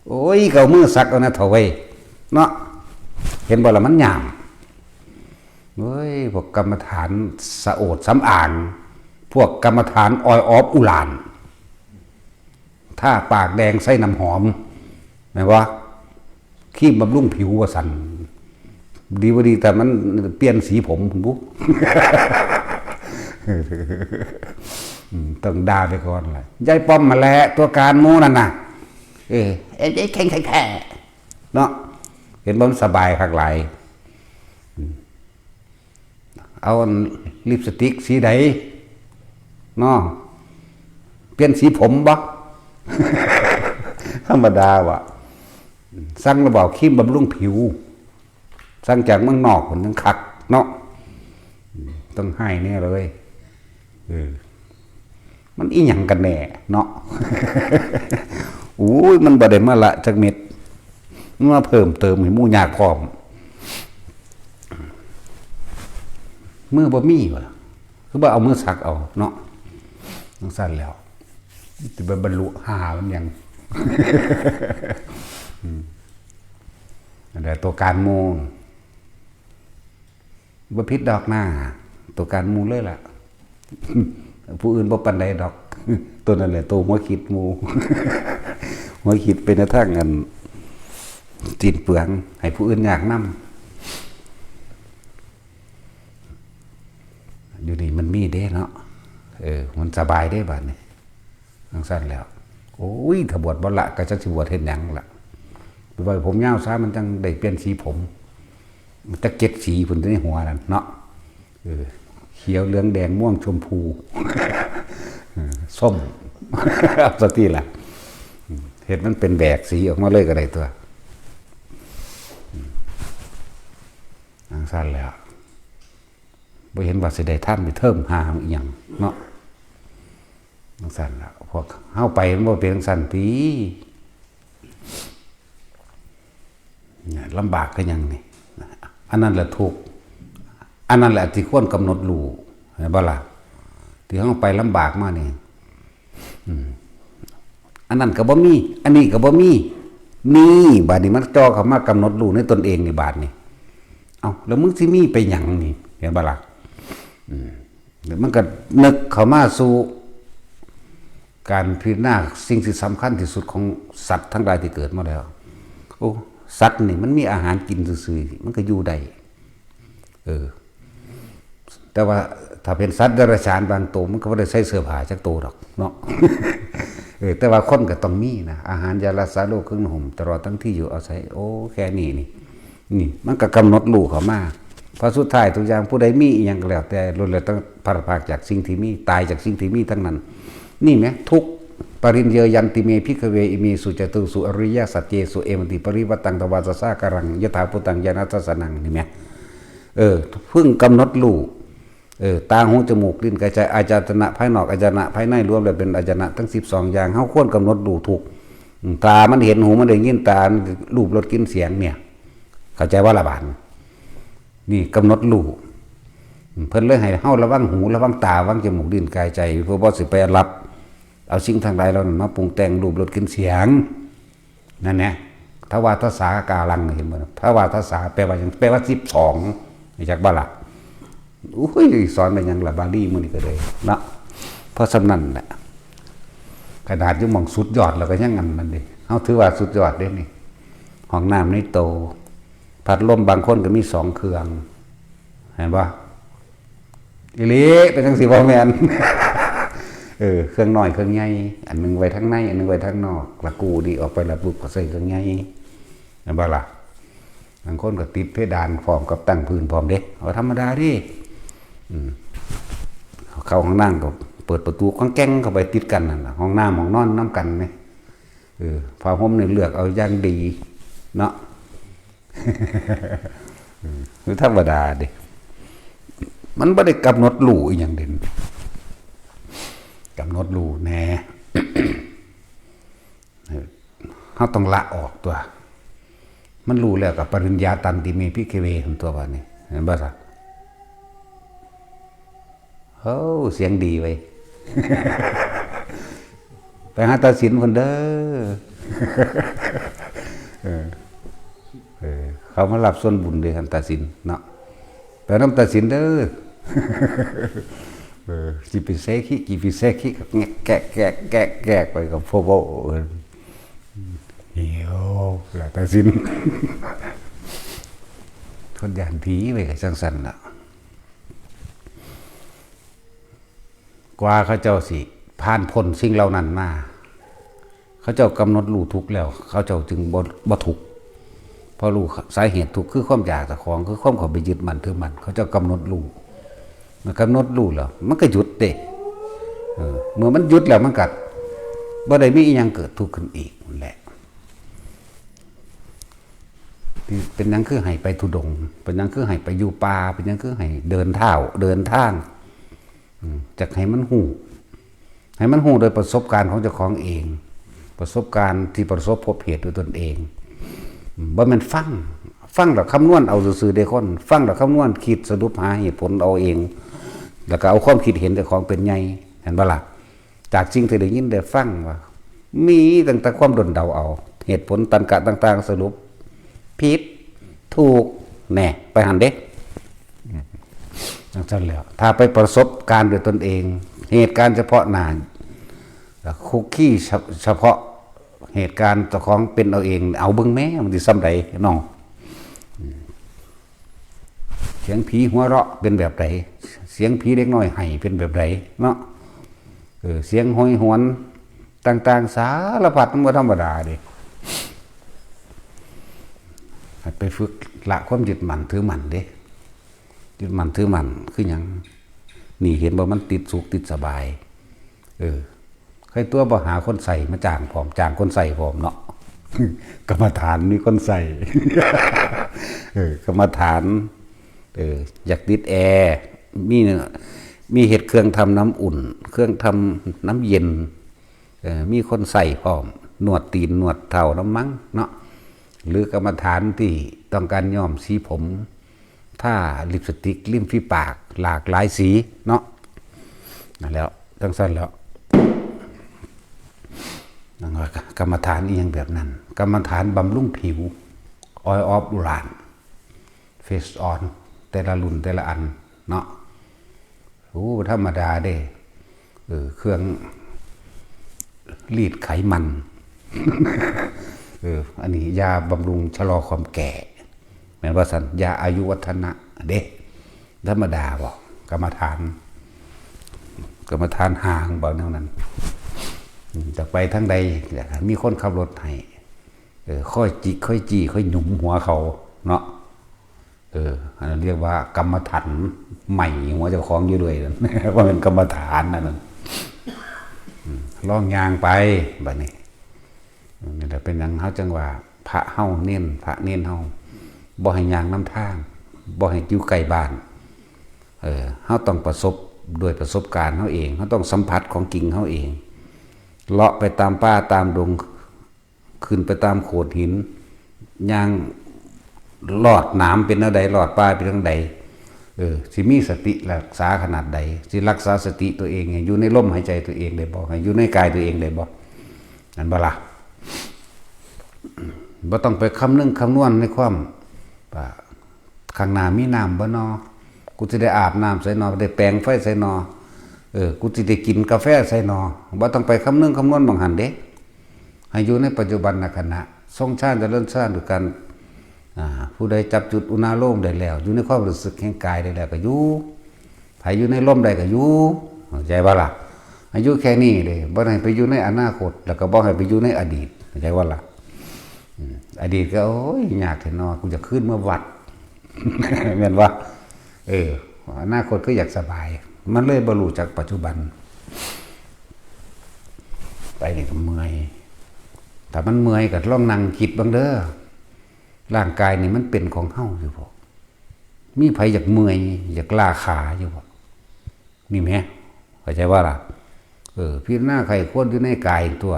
โอ้ย ก็เอามือซักเอานะเถาะเว้ย เนาะ เห็นบ่ล่ะ มันยาม เฮ้ย พวกกรรมฐานสะโอดสำอาง พวกกรรมฐานออยออฟอุหลาน ทาปากแดงใส่น้ำหอม แม่นบ่ ครีมบำรุงผิวว่าซั่น ดีบ่ดีแต่มันเปลี่ยนสีผมพุ้นบุ อืมต้องด่าไปก่อนแหละ ยายป้อมมาแหละ ตัวการหมู่นั่นน่ะ เออ เอ้ยยายแข็งแท้ๆเนาะ เห็นบ่มันสบายคักหลาย อืมเอาอันลิปสติกสีใดเนาะ เปลี่ยนสีผมบ่ ธรรมดาว่ะ สั่งระบอกครีมบำรุงผิว สั่งจากเมืองนอกพุ้นยังคักเนาะ ต้องให้แน่เลย เออ มันอีหยังกันแน่เนาะ โอ้ย มันบ่ได้มาละจักเม็ด มันมาเพิ่มเติมให้หมู่ยากพร้อม มือบ่มีวะ คือบ่เอามือสักเอาเนาะ จั่งซั่นแล้ว สิไปบรรลุหามันหยัง อืม อันใดตัวการหมู่ บ่ผิดดอกหน้า ตัวการหมู่เลยล่ะ ผู้อื่นบ่ปานใดดอก ตัวนั้นแหละตัวหัวคิดหมู่ หัวคิดไปในทางอันสิ้นเปลือง ให้ผู้อื่นยากนำ อยู่นี่มันมีเด้เนาะ เออ มันสบายเด้บัดนี้ จั่งซั่นแล้ว โอ้ย ถ้าบวชบ่ละ ก็จักสิบวชเฮ็ดหยังล่ะ ไปไว้ผมยาวซะ มันจั่งได้เปลี่ยนสีผม มันจักเจ็ดสีพุ้นในหัวนั่นเนาะ เออ เขียว เหลือง แดง ม่วง ชมพู เออ ส้ม เอาซะติล่ะ อืม เฮ็ดมันเป็นแบกสีออกมาเลยก็ได้ตั๊ว อืม จั่งซั่นแล้ว บ่เห็นว่าสิได้ทันไปเทอมห้าอีหยังเนาะ จั่งซั่นล่ะ พวกเฮาไปมันบ่เป็นจั่งซั่นติ เนี่ย ลำบากคือหยังนี่ อันนั้นแหละทุกข์ อันนั้นแหละที่ควรกำหนดรู้ เห็นบ่ล่ะ ที่เฮาไปลำบากมานี่ อืม อันนั้นก็บ่มี อันนี้ก็บ่มี นี่ บาดนี้มันจ่อเข้ามากำหนดรู้ในตนเองนี่ บาดนี้ เอ้า แล้วมึงสิมีไปหยังนี่ เห็นบ่ล่ะ อืม แล้วมันก็นึกเข้ามาสู่ การพิจารณาสิ่งที่สำคัญที่สุดของสัตว์ทั้งหลายที่เกิดมาแล้ว โอ้ สัตว์นี่มันมีอาหารกินซื่อๆ มันก็อยู่ได้ เออ แต่ว่าถ้าเป็นสัตว์เดรัจฉานบางตัว มันก็บ่ได้ใส่เสื้อผ้าจักตัวดอกเนาะ เออ แต่ว่าคนก็ต้องมีนะ อาหาร ยารักษาโรค เครื่องนุ่งห่ม ตลอดทั้งที่อยู่อาศัย โอ้ แค่นี้นี่ นี่ มันก็กำหนดรู้เข้ามา เพราะสุดท้ายทุกอย่าง ผู้ใดมีอีหยังก็แล้วแต่ ล้วนแล้วแต่พลัดพรากจากสิ่งที่มี ตายจากสิ่งที่มีทั้งนั้น นี่แหม ทุกข์ ปริญเยยันติเม ภิกขเว อิเมสุจตุสุอริยสัจเจสุ เอวันติปริวัตตัง ทวาทสาการัง ยถาภูตัง ญาณทัสสนัง นี่แหม เออ เพิ่งกำหนดรู้ เออ ตา หู จมูก ลิ้น กาย ใจ อายตนะภายนอก อายตนะภายใน รวมแล้วเป็นอายตนะทั้งสิบสองอย่าง เฮาควรกำหนดรู้ทุกข์ อืม ตามันเห็น หูมันได้ยิน ตามันรูป รส กลิ่น เสียง เนี่ย เข้าใจบ่ล่ะบาดนี้ นี่กำหนดรู้ อืม เพิ่นเลยให้เฮาระวังหู ระวังตา ระวังจมูก ลิ้น กาย ใจ เพื่อบ่สิไปรับเอาสิ่งทั้งหลายเหล่านั้นมาปรุงแต่ง รูป รส กลิ่น เสียง นั่นแหละ ทวาทสาการัง เห็นบ่นะ ทวาทสา แปลว่าหยัง แปลว่าสิบสอง รู้จักบ่ล่ะ อุ้ย สอนไปหยังล่ะ บาลีมื้อนี้ก็เลยเนาะ เพราะฉะนั้นแหละ ขนาดอยู่หม่องสุดยอดแล้วก็ยังอันนั้นเด้ เฮาถือว่าสุดยอดเด้นี่ ห้องน้ำในโต พัดลมบางคนก็มีสองเครื่อง เห็นบ่ อีหลี เป็นจั่งซี้บ่แม่น เออ เครื่องน้อยเครื่องใหญ่ อันหนึ่งไว้ทางใน อันหนึ่งไว้ทางนอก แล้วกู้นี่ออกไปแล้วปุ๊บก็ใส่เครื่องใหญ่ เห็นบ่ล่ะ บางคนก็ติดเพดานพร้อมกับตั้งพื้นพร้อมเด้ เอาธรรมดาเด้ อืม เข้าห้องน้ำก็เปิดประตูก้องแก้งเข้าไปติดกันนั่นล่ะ ห้องน้ำห้องนอนนำกันนี่ เออ ผ้าห่มนี่เลือกเอาอย่างดีเนาะ เออ คือธรรมดาเด้ มันบ่ได้กำหนดรู้อีหยังเด่น กำหนดรู้แหน่ เฮาต้องละออกตั๊ว มันรู้แล้วก็ ปริญญาตันติเม ภิกขเว หั่นตั๊ว บาดนี้ เห็นบ่ซะ โอ้ เสียงดีเว้ย ไปหาตัดสินพุ้นเด้อ เออ เออ เขามารับส่วนบุญเด้ หั่นตัดสินเนาะ ไปนำตัดสินเด้อ เออ สิไปแซะขี้ กี่ไปแซะขี้ ก็แงะแกะแกะแกะแกะไปกับพวก เออ หิว แล้วตัดสิน เพิ่นย้านผีไว้ก็จั่งซั้นล่ะ กว่าเขาเจ้าสิผ่านพ้นสิ่งเหล่านั้นมา เขาเจ้ากำหนดรู้ทุกข์แล้ว เขาเจ้าจึงบ่ บ่ทุกข์ เพราะรู้สาเหตุทุกข์คือความอยากเจ้าของ คือความเข้าไปยึดมั่นถือมั่น เขาเจ้ากำหนดรู้ มันกำหนดรู้แล้ว มันก็หยุดเด้ เออ เมื่อมันหยุดแล้วมันก็บ่ได้มีอิหยังเกิดทุกข์ขึ้นอีกนั่นแหละ เป็นหยังคือให้ไปธุดงค์ เป็นหยังคือให้ไปอยู่ป่า เป็นหยังคือให้เดินเท้า เดินทาง อืม จักให้มันฮู้ ให้มันฮู้โดยประสบการณ์ของเจ้าของเอง ประสบการณ์ที่ประสบพบเหตุด้วยตนเอง อืม บ่แม่นฟัง ฟังแล้วคำนวณเอาซื่อๆเด้คน ฟังแล้วคำนวณคิดสรุปหาเหตุผลเอาเอง แล้วก็เอาความคิดเห็นเจ้าของเป็นใหญ่ เห็นบ่ล่ะ จากสิ่งที่ได้ยินได้ฟังว่า มีตั้งแต่ความด้นเดาเอา เหตุผลตรรกะต่างๆ สรุป ผิด ถูก แน่ ไปหั้นเด้ จั่งซั้นแล้ว ถ้าไปประสบการณ์ด้วยตนเอง เหตุการณ์เฉพาะหน้า แล้วคุกคีเฉ- เฉพาะเหตุการณ์เจ้าของเป็นเอาเอง เอาเบิ่งแหม มันสิส่ำใดน้อง เสียงผีหัวเราะเป็นแบบใด เสียงผีเด็กน้อยไห้เป็นแบบใดเนาะ เออ เสียงโหยหวนต่างๆ สารพัด มันบ่ธรรมดาเด้ ให้ไปฝึกละความยึดมั่นถือมั่นเด้ ยึดมั่นถือมั่นคือหยัง นี่เห็นบ่ มันติดสุขติดสบาย เออ ใครตัวบ่หาคนใส่มาจ้างพร้อม จ้างคนใส่พร้อมเนาะ กรรมฐานมีคนใส่ เออ กรรมฐาน เออ อยากติดแอร์ มี มีเฮ็ดเครื่องทำน้ำอุ่น เครื่องทำน้ำเย็น เออ มีคนใส่พร้อม นวดตีนนวดเท้านำมั้งเนาะ หรือกรรมฐานที่ต้องการย้อมสีผม ทาลิปสติกริมฝีปากหลากหลายสีเนาะ นั่นแหล้ว จั่งซั้นแล้ว นั่นว่ากรรมฐานอีหยังแบบนั้น กรรมฐานบำรุงผิว Oil of Uran Face On แต่ละรุ่นแต่ละอันเนาะ โอ้ ธรรมดาเด้ เออ เครื่องรีดไขมัน เออ อันนี้ยาบำรุงชะลอความแก่ แม่นว่าซั่น ยาอายุวัฒนะเด้ ธรรมดาบ่ กรรมฐาน กรรมฐานห่างบ่แนวนั้น อืม จักไปทางใด อยากให้มีคนขับรถให้ เออ ค่อยจิก ค่อยจี้ ค่อยหยุมหัวเขาเนาะ เออ อันนั้นเรียกว่ากรรมฐานใหม่หัวเจ้าของอยู่ด้วยนั่น ว่าเป็นกรรมฐานนั่นน่ะ อืม ลองย่างไป บัดนี้ นี่แหละเป็นหยังเฮาจั่งว่า พระเฮาเณร พระเณรเฮา บ่ให้ย่างนำทาง บ่ให้อยู่ใกล้บ้าน เออ เฮาต้องประสบด้วยประสบการณ์เฮาเอง เฮาต้องสัมผัสของจริงเฮาเอง เลาะไปตามป่าตามดง ขึ้นไปตามโขดหิน ย่างลอดหนามเป็นแนวใด ลอดป่าเป็นทางใด เออ สิมีสติรักษาขนาดใด สิรักษาสติตัวเองให้อยู่ในลมหายใจตัวเองได้บ่ ให้อยู่ในกายตัวเองได้บ่ นั่นบ่ล่ะ บ่ต้องไปคำนึงคำนวณในความว่า ข้างหน้ามีน้ำบ่นอ กูสิได้อาบน้ำไสนอ ได้แปรงไฟไสนอ เออ กูสิได้กินกาแฟไสนอ บ่ต้องไปคำนึงคำนวณหม่องหั้นเด้ ให้อยู่ในปัจจุบันขณะ ทรงฌานเจริญฌานด้วยกัน อ่า ผู้ใดจับจุดอุณาโลมได้แล้ว อยู่ในความรู้สึกแห่งกายได้แล้วก็อยู่ ไผอยู่ในลมได้ก็อยู่ เข้าใจบ่ล่ะ ให้อยู่แค่นี้เลย บ่ให้ไปอยู่ในอนาคต แล้วก็บ่ให้ไปอยู่ในอดีต เข้าใจบ่ล่ะ อืม อดีตก็ โอ้ย ยากแท้เนาะ กูจะคืนมาวัด แม่นบ่ เออ อนาคตคืออยากสบาย มันเลยบ่รู้จักปัจจุบัน ไปนี่ก็เมื่อย ถ้ามันเมื่อยก็ลองนั่งคิดเบิ่งเด้อ ร่างกายนี่มันเป็นของเฮาอยู่บ่ มีไผอยากเมื่อย อยากล้าขาอยู่บ่ มีแหม เข้าใจบ่ล่ะ เออ พิจารณาไข้ควรอยู่ในกายตัว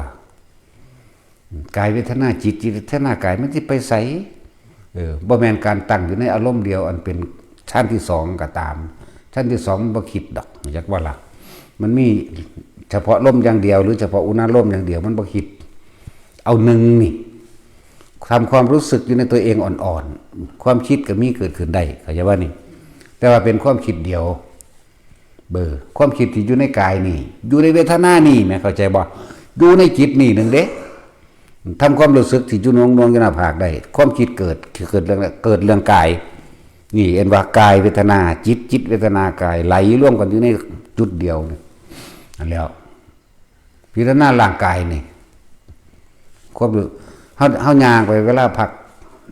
กายเวทนาจิต จิตเวทนากาย มันสิไปไส เออ บ่แม่นการตั้งอยู่ในอารมณ์เดียว อันเป็นฌานที่สองก็ตาม ฌานที่สองมันบ่คิดดอก จักว่าล่ะ มันมีเฉพาะลมอย่างเดียว หรือเฉพาะอุณาโลมอย่างเดียว มันบ่คิด เอาหนึ่งนี่ ทำความรู้สึกอยู่ในตัวเองอ่อนๆ ความคิดก็มีเกิดขึ้นได้ เข้าใจว่านี่ แต่ว่าเป็นความคิดเดียว เบอร์ ความคิดที่อยู่ในกายนี่ อยู่ในเวทนานี่ แม่นเข้าใจบ่ อยู่ในจิตนี่หนึ่งเด้ ทำความรู้สึกที่อยู่หน่วงๆอยู่หน้าผากได้ ความคิดเกิด เกิดเรื่อง เกิดเรื่องกาย นี่เอิ้นว่ากายเวทนาจิต จิตเวทนากายไหลรวมกันอยู่ในจุดเดียวนี่ นั่นแหล้ว พิจารณาร่างกายนี่ ความรู้ เฮา เฮาย่างไปเวลาพัก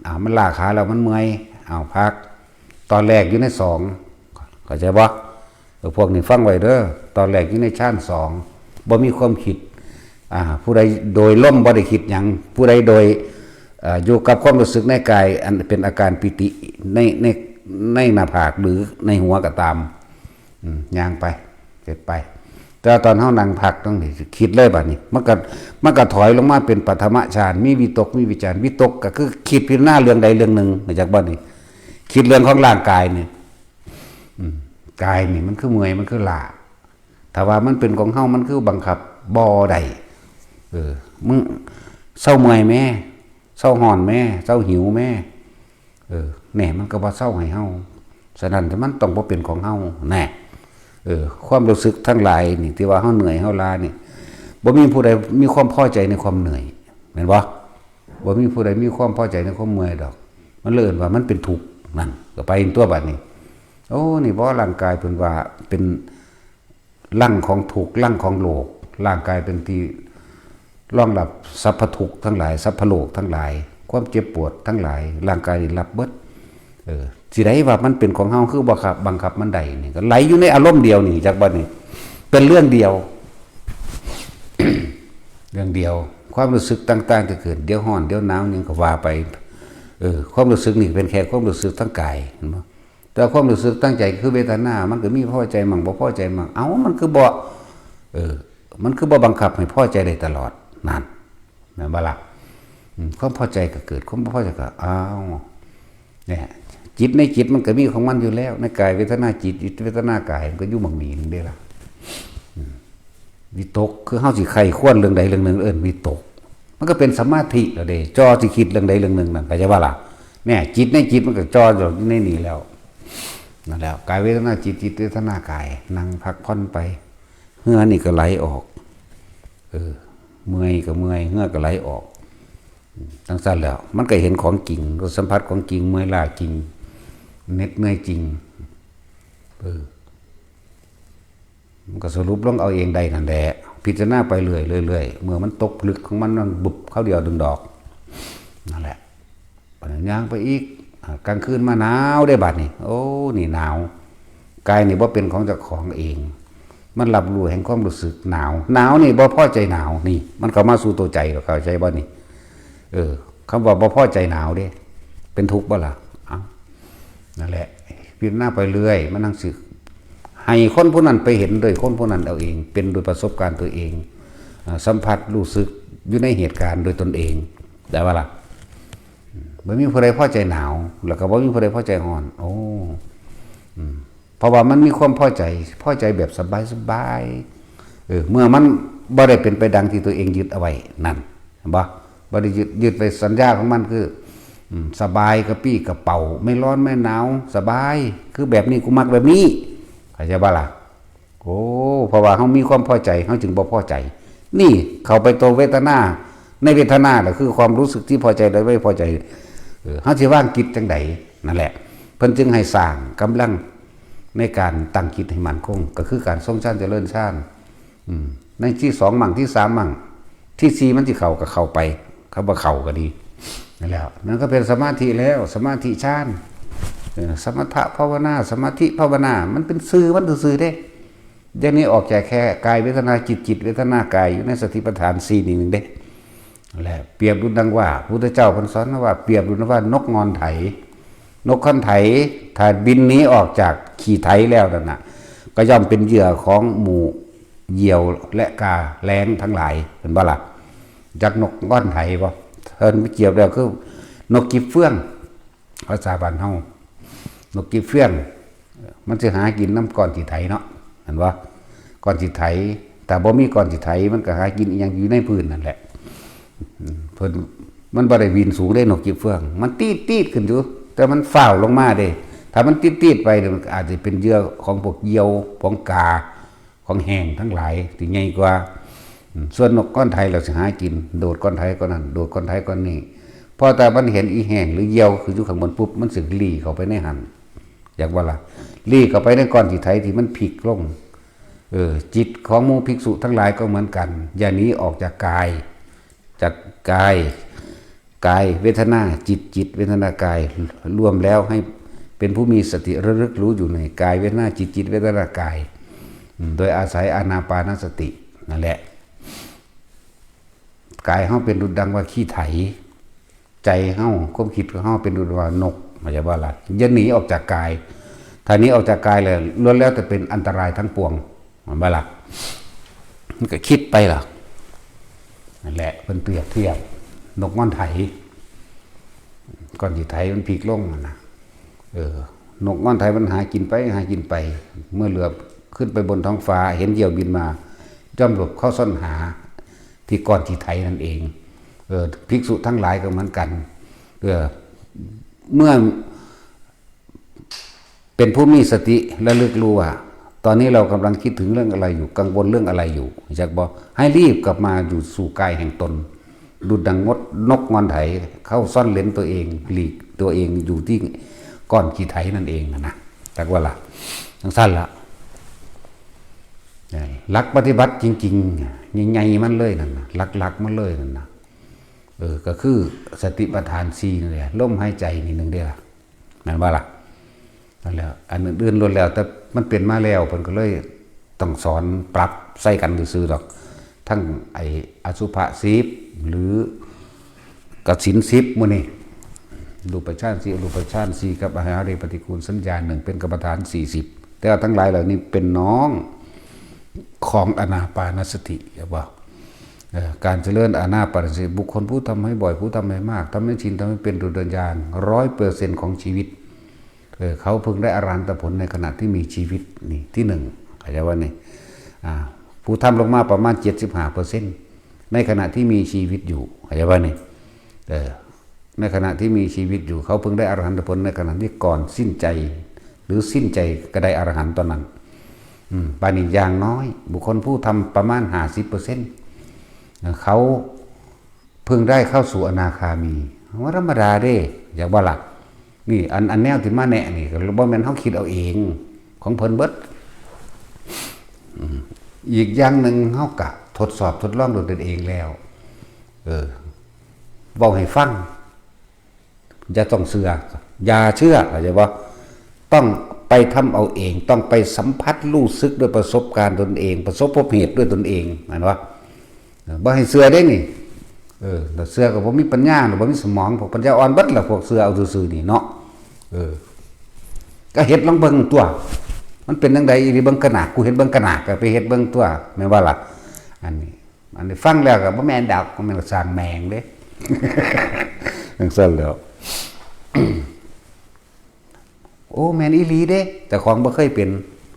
อ่า มันล้าขาแล้วมันเมื่อย เอาพัก ตอนแรกอยู่ในสอง เข้าใจบ่ เออ พวกนี้ฟังไว้เด้อ ตอนแรกอยู่ในฌานสอง บ่มีความคิด อ่า ผู้ใดโดยลมบ่ได้คิดหยัง ผู้ใดโดย เอ่อ อยู่กับความรู้สึกในกาย อันเป็นอาการปีติ ใน ใน ในหน้าผากหรือในหัวก็ตาม อืม ย่างไป เฮ็ดไป แต่ตอนเฮานั่งพักตรงนี้ คิดเลยบัดนี้ มันก็ มันก็ถอยลงมาเป็นปฐมฌาน มีวิตก มีวิจาร วิตกก็คือคิดพิจารณาเรื่องใดเรื่องหนึ่ง มาจากบัดนี้ คิดเรื่องของร่างกายนี่ อืม กายนี่มันคือเมื่อย มันคือล้า ถ้าว่ามันเป็นของเฮา มันคือบังคับบ่ได้ เออ มึงเซาเมื่อยแม่ เซาฮ้อนแม่ เซาหิวแม่ เออ แน่ มันก็บ่เซาให้เฮา ฉะนั้นมันต้องบ่เป็นของเฮา แน่ เออ ความรู้สึกทั้งหลายนี่ ที่ว่าเฮาเหนื่อย เฮาล้านี่ บ่มีผู้ใดมีความพอใจในความเหนื่อย แม่นบ่ บ่มีผู้ใดมีความพอใจในความเมื่อยดอก มันเลยเอิ้นว่ามันเป็นทุกข์ นั่น ก็ไปตัวบัดนี้ โอ้ นี่บ่ ร่างกายเพิ่นว่าเป็นรังของทุกข์ รังของโรค ร่างกายเป็นที่รองรับสรรพทุกข์ทั้งหลาย สรรพโรคทั้งหลาย ความเจ็บปวดทั้งหลาย ร่างกายนี่รับเบิด เออ สิได้ว่ามันเป็นของเฮา คือบ่ครับ บังคับมันได้นี่ ก็ไหลอยู่ในอารมณ์เดียวนี่ จักบัดนี้ เป็นเรื่องเดียว เรื่องเดียว ความรู้สึกต่างๆ ก็เกิด เดี๋ยวฮ้อน เดี๋ยวหนาว หยังก็ว่าไป เออ ความรู้สึกนี่เป็นแค่ความรู้สึกทางกาย เห็นบ่ แต่ความรู้สึกทางใจคือเวทนา มันก็มีพอใจมั่ง บ่พอใจมั่ง เอ้า มันคือบ่ เออ มันคือบ่บังคับให้พอใจได้ตลอด นั่น แม่นบ่ล่ะ อืม ความพอใจก็เกิด ความบ่พอใจก็ อ้าว เนี่ย จิตในจิตมันก็มีของมันอยู่แล้ว ในกายเวทนาจิต จิตเวทนากาย มันก็อยู่หม่องนี้หนึ่งเด้ล่ะ อืม วิตก คือเฮาสิใคร่ครวญเรื่องใดเรื่องหนึ่ง เอิ้นวิตก มันก็เป็นสมาธิแล้วเด้ จ่อสิคิดเรื่องใดเรื่องหนึ่งนั่น เข้าใจบ่ล่ะ เนี่ย จิตในจิตมันก็จ่ออยู่ในนี่แล้ว นั่นแหละ กายเวทนาจิต จิตเวทนากาย นั่งพักผ่อนไป เหงื่อนี่ก็ไหลออก เออ เมื่อยก็เมื่อย เหงื่อก็ไหลออก จั่งซั้นแล้ว มันก็เห็นของจริง ก็สัมผัสของจริง เมื่อยล้าจริง เหน็ดเหนื่อยจริง เออ มันก็สรุปลงเอาเองได้นั่นแหละ พิจารณาไปเรื่อยๆ เรื่อยๆ เมื่อมันตกผลึกของมัน มันบุบเข้าเดียวดึงดอก นั่นแหละ บัดนี้ย่างไปอีก อ่า กลางคืนมาหนาวได้บัดนี้ โอ้ นี่หนาว กายนี่บ่เป็นของเจ้าของเอง มันรับรู้แห่งความรู้สึกหนาว หนาวนี่บ่พอใจหนาว นี่ มันเข้ามาสู่ตัวใจ เข้าใจบ่นี่ เออ คำว่าบ่พอใจหนาวเด้ เป็นทุกข์บ่ล่ะ เอ้า นั่นแหละ พิจารณาไปเรื่อย มันจั่งสิ ให้คนผู้นั้นไปเห็นโดยคนผู้นั้นเอาเอง เป็นโดยประสบการณ์ตัวเอง อ่า สัมผัสรู้สึกอยู่ในเหตุการณ์โดยตนเอง ได้บ่ล่ะ อืม บ่มีผู้ใดพอใจหนาว แล้วก็บ่มีผู้ใดพอใจร้อน โอ้ อืม เพราะว่ามันมีความพอใจ พอใจแบบสบายๆ เออ เมื่อมันบ่ได้เป็นไปดังที่ตัวเองยึดเอาไว้ นั่น เห็นบ่ บ่ได้ยึด ยึดไปสัญญาของมันคือ อืม สบายกระปี้กระเป๋า ไม่ร้อนไม่หนาว สบาย คือแบบนี้ กูมักแบบนี้ เข้าใจบ่ล่ะ โอ้ เพราะว่าเฮามีความพอใจ เฮาจึงบ่พอใจ นี่เข้าไปตัวเวทนา ในเวทนาน่ะคือความรู้สึกที่พอใจและไม่พอใจ เออ เฮาสิวางจิตจั่งใด นั่นแหละ เพิ่นจึงให้สร้างกำลังในการตั้งจิตให้มั่นคง ก็คือการทรงฌานเจริญฌาน อืม ในที่สองมั่ง ที่สามมั่ง ที่สี่มันสิเข้าก็เข้าไป คำว่าเข้าก็ดี นั่นแหละ นั่นก็เป็นสมาธิแล้ว สมาธิฌาน เออ สมถะภาวนา สมาธิภาวนา มันเป็นชื่อมันซื่อๆ เด้ อย่างนี้ออกจากแค่กายเวทนาจิต จิตเวทนากาย อยู่ในสติปัฏฐานสี่นี่หนึ่งเด้ และเปรียบดุจดังว่า พุทธเจ้าเพิ่นสอนว่า เปรียบดุจดังว่านกง่อนไถ นกง่อนไถ ถ้าบินหนีออกจากขี้ไถแล้วนั่นน่ะ ก็ย่อมเป็นเหยื่อของหมู่เหยี่ยวและกาแร้นทั้งหลาย เห็นบ่ล่ะ จักนกง่อนไถบ่ เพิ่นไปเปรียบแล้วคือนกกิบเฟื่อง ภาษาบ้านเฮา นกกิบเฟื่อง มันสิหากินนำก้อนขี้ไถเนาะ เห็นบ่ ก้อนขี้ไถ ถ้าบ่มีก้อนขี้ไถ มันก็หากินอีหยังอยู่ในพื้นนั่นแหละ อืม เพิ่น มันบ่ได้บินสูงเด้นกกิบเฟื่อง มันตีดๆ ขึ้นอยู่ แต่มันฟ้าวลงมาเด้ ถ้ามันตีดๆ ไปเนี่ย มันก็อาจจะเป็นเหยื่อของพวกเหยี่ยว ของกา ของแห้งทั้งหลายที่ใหญ่กว่า อืม ส่วนนกง่อนไถเราสิหากิน โดดก้อนไถก้อนนั้น โดดก้อนไถก้อนนี้ พอแต่มันเห็นอีแห้งหรือเหยี่ยวคืออยู่ข้างบนปุ๊บ มันสิหลีเข้าไปในหั่น อยากว่าละ ลีเข้าไปในก้อนขี้ไถที่มันพลิกลง เออ จิตของหมู่ภิกษุทั้งหลายก็เหมือนกัน อย่าหนีออกจากกาย จากกาย กายเวทนาจิต จิตเวทนากาย รวมแล้วให้เป็นผู้มีสติระลึกรู้อยู่ในกายเวทนาจิต จิตเวทนากาย อืม โดยอาศัยอานาปานสตินั่นแหละ กายเฮาเป็นดุจดังว่าขี้ไถ ใจเฮา ความคิดของเฮาเป็นดุจว่านก เข้าใจบ่ล่ะ อย่าหนีออกจากกาย ถ้าหนีออกจากกายแล้ว ล้วนแล้วแต่เป็นอันตรายทั้งปวง แม่นบ่ล่ะ มันก็คิดไปล่ะ นั่นแหละ เพิ่นเปรียบเทียบ นกง่อนไถ ก้อนขี้ไถมันพลิกลงนั่นนะ เออ นกง่อนไถมันหากินไป หากินไป เมื่อเหลือบขึ้นไปบนท้องฟ้า เห็นเหยี่ยวบินมา ย่อมหลบเข้าซ่อนหา ที่ก้อนขี้ไถนั่นเอง เออ ภิกษุทั้งหลายก็เหมือนกัน เออ เมื่อ เป็นผู้มีสติระลึกรู้ว่า ตอนนี้เรากำลังคิดถึงเรื่องอะไรอยู่ กังวลเรื่องอะไรอยู่ อยากบอกให้รีบกลับมาอยู่สู่กายแห่งตน ดุจดังงดนกงอนไถ เข้าซ่อนเลนตัวเอง หลีกตัวเองอยู่ที่ก้อนขี้ไถนั่นเองนะ จักว่าละ จังซั่นละ หลักปฏิบัติจริงๆ ใหญ่ๆ มันเลยนั่นนะ หลักๆ มันเลยนั่นนะ เออ ก็คือสติปัฏฐานสี่นั่นแหละ ลมหายใจนี่หนึ่งเด้อล่ะ แม่นบ่ล่ะ นั่นแหละ อันอื่นๆ ล้วนแล้วแต่มันเป็นมาแล้ว เพิ่นก็เลยต้องสอนปรับใส่กันซื่อๆ ดอก ทั้งไอ้อสุภะสิบ หรือ กสินสิบ มื้อนี้ รูปฌานสี่ อรูปฌานสี่ กับอาหาริปฏิกูลสัญญาหนึ่ง เป็นกรรมฐานสี่สิบ แต่ว่าทั้งหลายเหล่านี้เป็นน้องของอานาปานสติ เห็นบ่ เอ่อ การเจริญอานาปานสติ บุคคลผู้ทำให้บ่อย ผู้ทำให้มาก ทำให้ชิน ทำให้เป็นดุจดังยาน ร้อยเปอร์เซ็นต์ ของชีวิต เออ เขาเพิ่งได้อรหันตผลในขณะที่มีชีวิต นี่ที่หนึ่ง เข้าใจว่านี่ อ่า ผู้ทำลงมาประมาณ เจ็ดสิบห้าเปอร์เซ็นต์ ในขณะที่มีชีวิตอยู่ เข้าใจว่านี่ เออ ในขณะที่มีชีวิตอยู่ เขาเพิ่งได้อรหันตผลในขณะที่ก่อนสิ้นใจ หรือสิ้นใจก็ได้อรหันต์ตอนนั้น อืม บาดนี้อย่างน้อย บุคคลผู้ทำประมาณ ห้าสิบเปอร์เซ็นต์ เขาเพิ่งได้เข้าสู่อนาคามี ว่าธรรมดาเด้ อยากว่าล่ะ นี่ อัน อันแนวที่มาแนะนี่ ก็บ่แม่นเฮาคิดเอาเอง ของเพิ่นเบิด อืม อีกอย่างหนึ่ง เฮากะทดสอบทดลองด้วยตนเองแล้ว เออ เว้าให้ฟัง อย่าต้องเชื่อ อย่าเชื่อ เข้าใจบ่ ต้องไปทำเอาเอง ต้องไปสัมผัสรู้สึกด้วยประสบการณ์ตนเอง ประสบพบเหตุด้วยตนเอง แม่นบ่ เออ บ่ให้เชื่อเด้นี่ เออ ถ้าเชื่อก็บ่มีปัญญา บ่มีสมอง พวกปัญญาอ่อนเบิดล่ะ พวกเชื่อเอาซื่อๆ นี่เนาะ เออ ก็เฮ็ดลองเบิ่งตั๊ว มันเป็นจั่งใด๋อีหลี เบิ่งกะหน้า กูเฮ็ดเบิ่งกะหน้า ก็ไปเฮ็ดเบิ่งตั๊ว แม่นบ่ล่ะ อันนี้ อันนี้ฟังแล้วก็บ่แม่นดอก บ่แม่นสร้างแม่งเด้ จั่งซั่นแหล้ว โอ้ แม่นอีหลีเด้ เจ้าของบ่เคยเป็น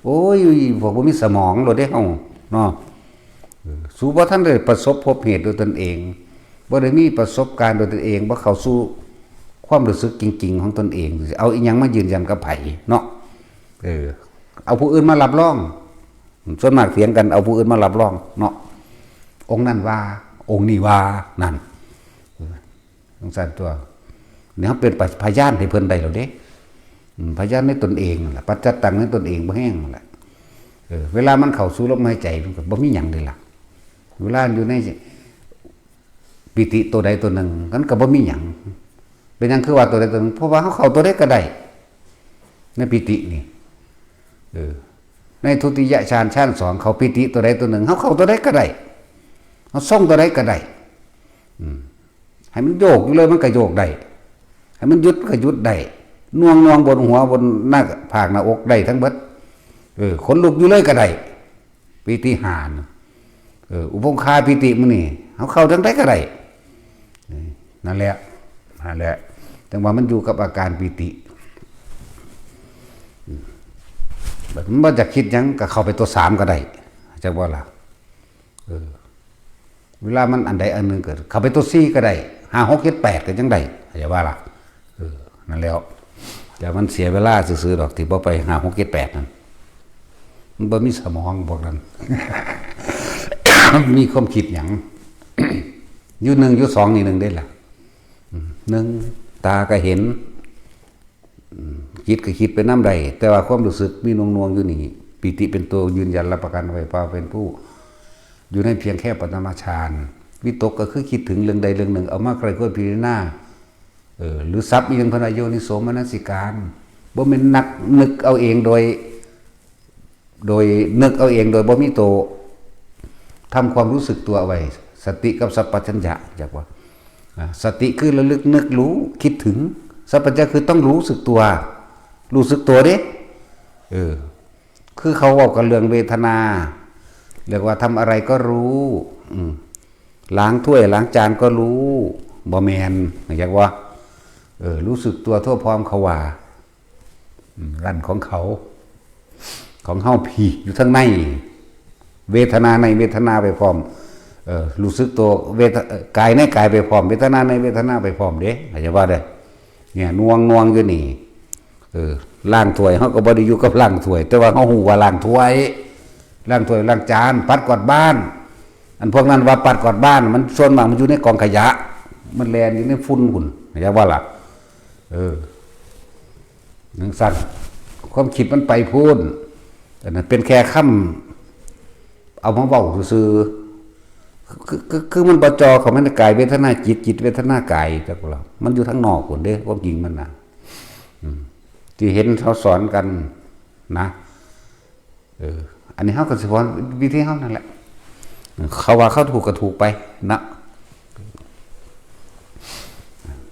โอ้ย พวกบ่มีสมองโลดเด้เฮาเนาะ เออ สูบ่ทันได้ประสบพบเหตุด้วยตนเอง บ่ได้มีประสบการณ์ด้วยตนเอง บ่เข้าสู่ความรู้สึกจริงๆ ของตนเอง เอาอิหยังมายืนยันกับไผเนาะ เออ เอาผู้อื่นมารับรอง ส่วนมากเถียงกันเอาผู้อื่นมารับรองเนาะ องค์นั้นว่า องค์นี้ว่า นั่น เออ จั่งซั่นตั๊ว นี่เฮาเป็นพยานให้เพิ่นได้แล้วเด้ อืม พยานในตนเองนั่นล่ะ ปัจจัตตังในตนเองบ่แฮงนั่นแหละ เออ เวลามันเข้าสู่ลมหายใจ มันก็บ่มีหยังเด้ล่ะ เวลาอยู่ในปีติตัวใดตัวหนึ่ง มันก็บ่มีหยัง เป็นหยังคือว่าตัวใดตัวหนึ่ง เพราะว่าเฮาเข้าตัวใดก็ได้ ในปีตินี่ เออ ในทุติยฌาน ฌานสอง เข้าปีติตัวใดตัวหนึ่ง เฮาเข้าตัวใดก็ได้ เฮาทรงตัวใดก็ได้ อืม ให้มันโยกอยู่เลยมันก็โยกได้ ให้มันหยุดก็หยุดได้ หน่วงๆ บนหัว บนหน้าผากหน้าอกได้ทั้งเบิด เออ ขนลุกอยู่เลยก็ได้ ปีติห้าน่ะ เออ อุปคาปีติหมู่นี่ เฮาเข้าจั่งใดก็ได้ เออ นั่นแหละ นั่นแหละ จั่งว่ามันอยู่กับอาการปีติ อืม บัดมันบ่อยากคิดหยังก็เข้าไปตัวสามก็ได้ จักบ่ล่ะ เออ เวลามันอันใดอันหนึ่งเกิด เข้าไปตัวสี่ก็ได้ ห้า หก เจ็ด แปด ก็ยังได้ เข้าใจว่าล่ะ เออ นั่นแหล้ว แต่มันเสียเวลาซื่อๆ ดอก ที่บ่ไป ห้า หก เจ็ด แปด นั่น มันบ่มีสมองพวกนั้น มีความคิดหยัง อยู่หนึ่ง อยู่สอง นี่หนึ่งเด้ล่ะ อืม หนึ่ง ตาก็เห็น อืม คิดก็คิดไปนำได้ แต่ว่าความรู้สึกมีหน่วงๆอยู่นี่ ปีติเป็นตัวยืนยันรับประกันไว้ว่าเป็นผู้ อยู่ในเพียงแค่ปฐมฌาน วิตกก็คือคิดถึงเรื่องใดเรื่องหนึ่ง เอามาใคร่ครวญพิจารณา เออ หรือศัพท์อีหยังเพิ่นว่าโยนิโสมนสิการ บ่แม่นนักนึกเอาเองโดย โดยนึกเอาเองโดยบ่มีตัวทำความรู้สึกตัวไว้ สติกับสัมปชัญญะ จักว่า อ่า สติคือระลึกนึกรู้คิดถึง สัมปชัญญะคือต้องรู้สึกตัว รู้สึกตัวเด้ เออ คือเขาเว้ากันเรื่องเวทนา เรียกว่าทำอะไรก็รู้ อืม ล้างถ้วยล้างจานก็รู้ บ่แม่น จักว่า เออ รู้สึกตัวทั่วพร้อมเขาว่า อืม นั่นของเขา ของเฮาพี้อยู่ทางใน เวทนาในเวทนาไปพร้อม เออ รู้สึกตัวเวท- เอ่อกายในกายไปพร้อม เวทนาในเวทนาไปพร้อมเด้ เข้าใจว่าเด้อ เนี่ย หน่วงๆอยู่นี่ เออ ล้างถ้วย เฮาก็บ่ได้อยู่กับล้างถ้วย แต่ว่าเฮาฮู้ว่าล้างถ้วย ล้างถ้วย ล้างจาน ปัดกวาดบ้าน อันพวกนั้นว่าปัดกวาดบ้าน มันส่วนมากมันอยู่ในกองขยะ มันแล่นอยู่ในฝุ่นพุ้น เข้าใจว่าล่ะ เออ จั่งซั้น ความคิดมันไปพู้น อันนั้นเป็นแค่คำเอามาเว้าซื่อๆ คือ- คือ- คือมันบ่จ่อเข้ามาในกายเวทนาจิต จิตเวทนากาย จักว่าล่ะ มันอยู่ทางนอกพุ้นเด้ ความจริงมันน่ะ อืม ที่เห็นเขาสอนกันนะ เออ อันนี้เฮาก็สิสอนวิธีเฮานั่นแหละ เขาว่าเขาถูกก็ถูกไปนะ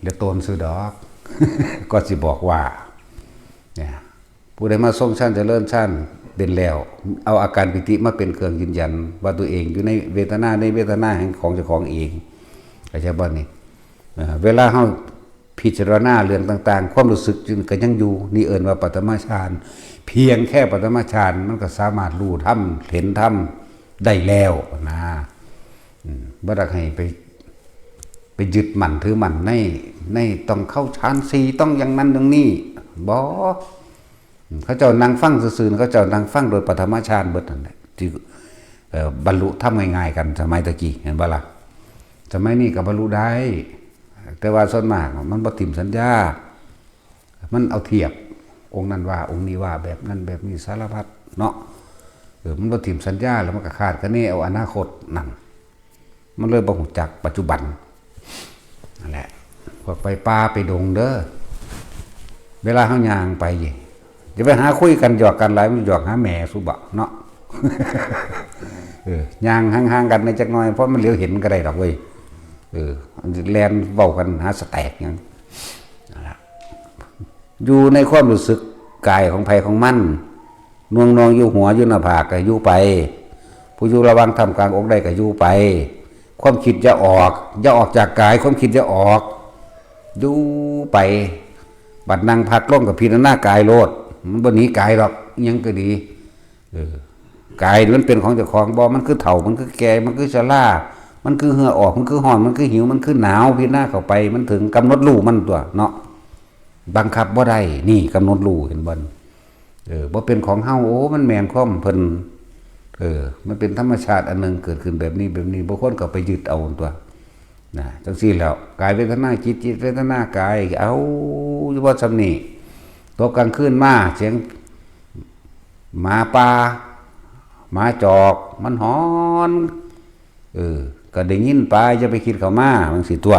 เดี๋ยวโตนซื่อดอก ก็สิบอกว่า เนี่ย ผู้ใดมาทรงฌานเจริญฌานเป็นแล้ว เอาอาการปีติมาเป็นเครื่องยืนยัน ว่าตัวเองอยู่ในเวทนา ในเวทนาแห่งของเจ้าของเอง เข้าใจบ่นี่ เอ่อ เวลาเฮาพิจารณาเรื่องต่างๆ ความรู้สึกจึงก็ยังอยู่ นี่เอิ้นว่าปฐมฌาน เพียงแค่ปฐมฌานมันก็สามารถรู้ธรรม เห็นธรรมได้แล้วนะ อืม บ่ได้ให้ไป ไปยึดมั่นถือมั่นใน- ในต้องเข้าฌานสี่ ต้องอย่างนั้นอย่างนี้ บ่ อืม เขาเจ้านั่งฟังซื่อๆ เขาเจ้านั่งฟังโดยปฐมฌานเบิดนั่นแหละ ที่ เอ่อ บรรลุธรรมง่ายๆ กัน สมัยตะกี้ เห็นบ่ล่ะ สมัยนี้ก็บรรลุได้ แต่ว่าส่วนมากมันบ่ถิ่มสัญญา มันเอาเทียบ องค์นั้นว่า องค์นี้ว่า แบบนั้นแบบนี้ สารพัดเนาะ เออ มันบ่ถิ่มสัญญา แล้วมันก็คาดคะเนเอาอนาคตนั่น มันเลยบ่ฮู้จักปัจจุบัน นั่นแหละ พวกไปป่าไปดงเด้อ เวลาเฮาย่างไป อย่าไปหาคุยกันหยอกกันหลาย มันหยอกหาแม่สุบ่เนาะ เออ ย่างห่างๆ กันในจักหน่อย เพราะมันเหลียวเห็นก็ได้ดอกเว้ย เออ อันแล่นเว้ากันหาสแต็กหยัง นั่นล่ะ อยู่ในความรู้สึกกายของไผของมัน หน่วงๆอยู่หัวอยู่หน้าผากก็อยู่ไป ผู้อยู่ระหว่างท่ามกลางอกได้ก็อยู่ไป ความคิดอย่าออก อย่าออกจากกาย ความคิดอย่าออก อยู่ไป บัดนั่งพักลงก็พิจารณากายโลด มันบ่หนีกายดอก อิหยังก็ดี เออ กายนี่มันเป็นของเจ้าของบ่ มันคือเฒ่า มันคือแก่ มันคือชรา มันคือเหงื่อออก มันคือร้อน มันคือหิว มันคือหนาว พิจารณาเข้าไป มันถึงกำหนดรู้มันตัวเนาะ บังคับบ่ได้ นี่กำหนดรู้ เห็นบ่ เออ บ่เป็นของเฮา โอ้ มันแม่นความเพิ่น เออ มันเป็นธรรมชาติอันหนึ่ง เกิดขึ้นแบบนี้แบบนี้ บ่ควรเข้าไปยึดเอาตัว นะ จั่งซี้แล้ว กายเวทนาจิต จิตเวทนากาย เอาอยู่ว่าส่ำนี้ ตกกลางคืนมา เสียงหมาป่า หมาจอก มันหอน เออ ก็ได้ยินไป อย่าไปคิดเข้ามา จั่งซี้ตัว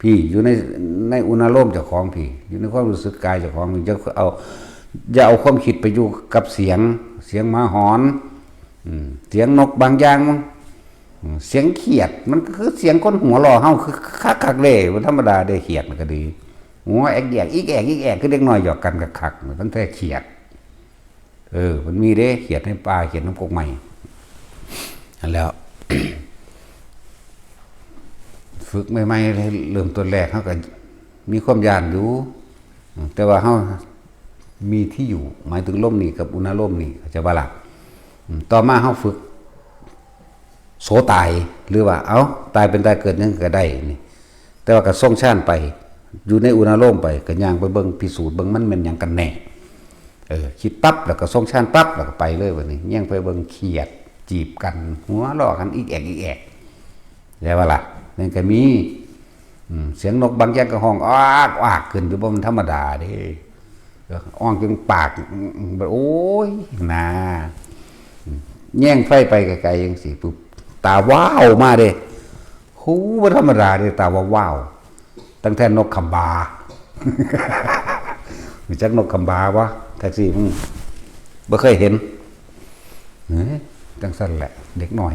พี้ อยู่ใน- ในอุณาโลมเจ้าของพี้ อยู่ในความรู้สึกกายเจ้าของพี้ อย่าเอา- อย่าเอาความคิดไปอยู่กับเสียง เสียงหมาหอน อืม เสียงนกบางอย่าง อืม เสียงเขียด มันก็คือเสียงคนหัวเราะเฮา คือคักๆเด้ มันธรรมดาเด้ เขียดมันก็ดี หัวแอกแยก อีกแอก อีกแอก คือเด็กน้อยหยอกกันคักๆ มันตั้งแต่เขียด เออ มันมีเด้ เขียดในป่า เขียดนำกกไม้ นั่นแหล้ว ฝึกใหม่ๆ เริ่มต้นแรกเฮาก็มีความย้านอยู่ อืม แต่ว่าเฮามีที่อยู่ หมายถึงลมนี่กับอุณาโลมนี่ เข้าใจบ่ล่ะ อืม ต่อมาเฮาฝึก โสตาย หรือว่า เอ้า ตายเป็นตายเกิดหยังก็ได้นี่ แต่ว่าก็ทรงฌานไป อยู่ในอุณาโลมไป ก็ย่างไปเบิ่ง พิสูจน์เบิ่งมันแม่นหยังกันแน่ เออ คิดปั๊บ แล้วก็ทรงฌานปั๊บ แล้วก็ไปเลยบัดนี้ ย่างไปเบิ่งเขียดจีบกัน หัวเราะกันอีกแอกอีกแอก ได้บ่ล่ะ นั่นก็มี อืม เสียงนกบางอย่างก็ฮ้องอากอากขึ้นอยู่ บ่มันธรรมดาเด้ อ่องจนปาก โอ้ย นา แย่งไฟไปไกลๆจังซี่ปุ๊บ ตาว้าวมาเด้ หู บ่ธรรมดาเด้ ตาว้าวๆ ตั้งแต่นกขำบา รู้จักนกขำบาบ่ แท็กซี่ มึง บ่เคยเห็น เอ้ย จังซั่นแหละ เด็กน้อย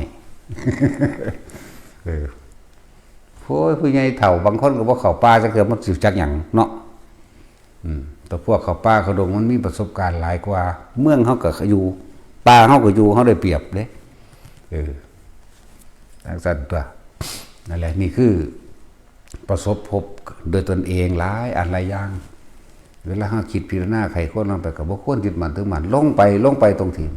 เออ โอ้ย ผู้ใหญ่เฒ่าบางคนก็บ่เข้าป่าจักเทื่อ มันสิจักหยังเนาะ อืม แต่พวกเข้าป่าเข้าดงมันมีประสบการณ์หลายกว่า เมืองเฮาก็อยู่ ป่าเฮาก็อยู่ เฮาได้เปรียบเด้ เออ จังซั่นตั๊ว นั่นแหละ นี่คือ ประสบพบโดยตนเองหลายอันหลายอย่าง เวลาเฮาคิดพิจารณาไขควรลงไป ก็บ่ควรยึดมั่นถือมั่น ลงไป ลงไปตรงที่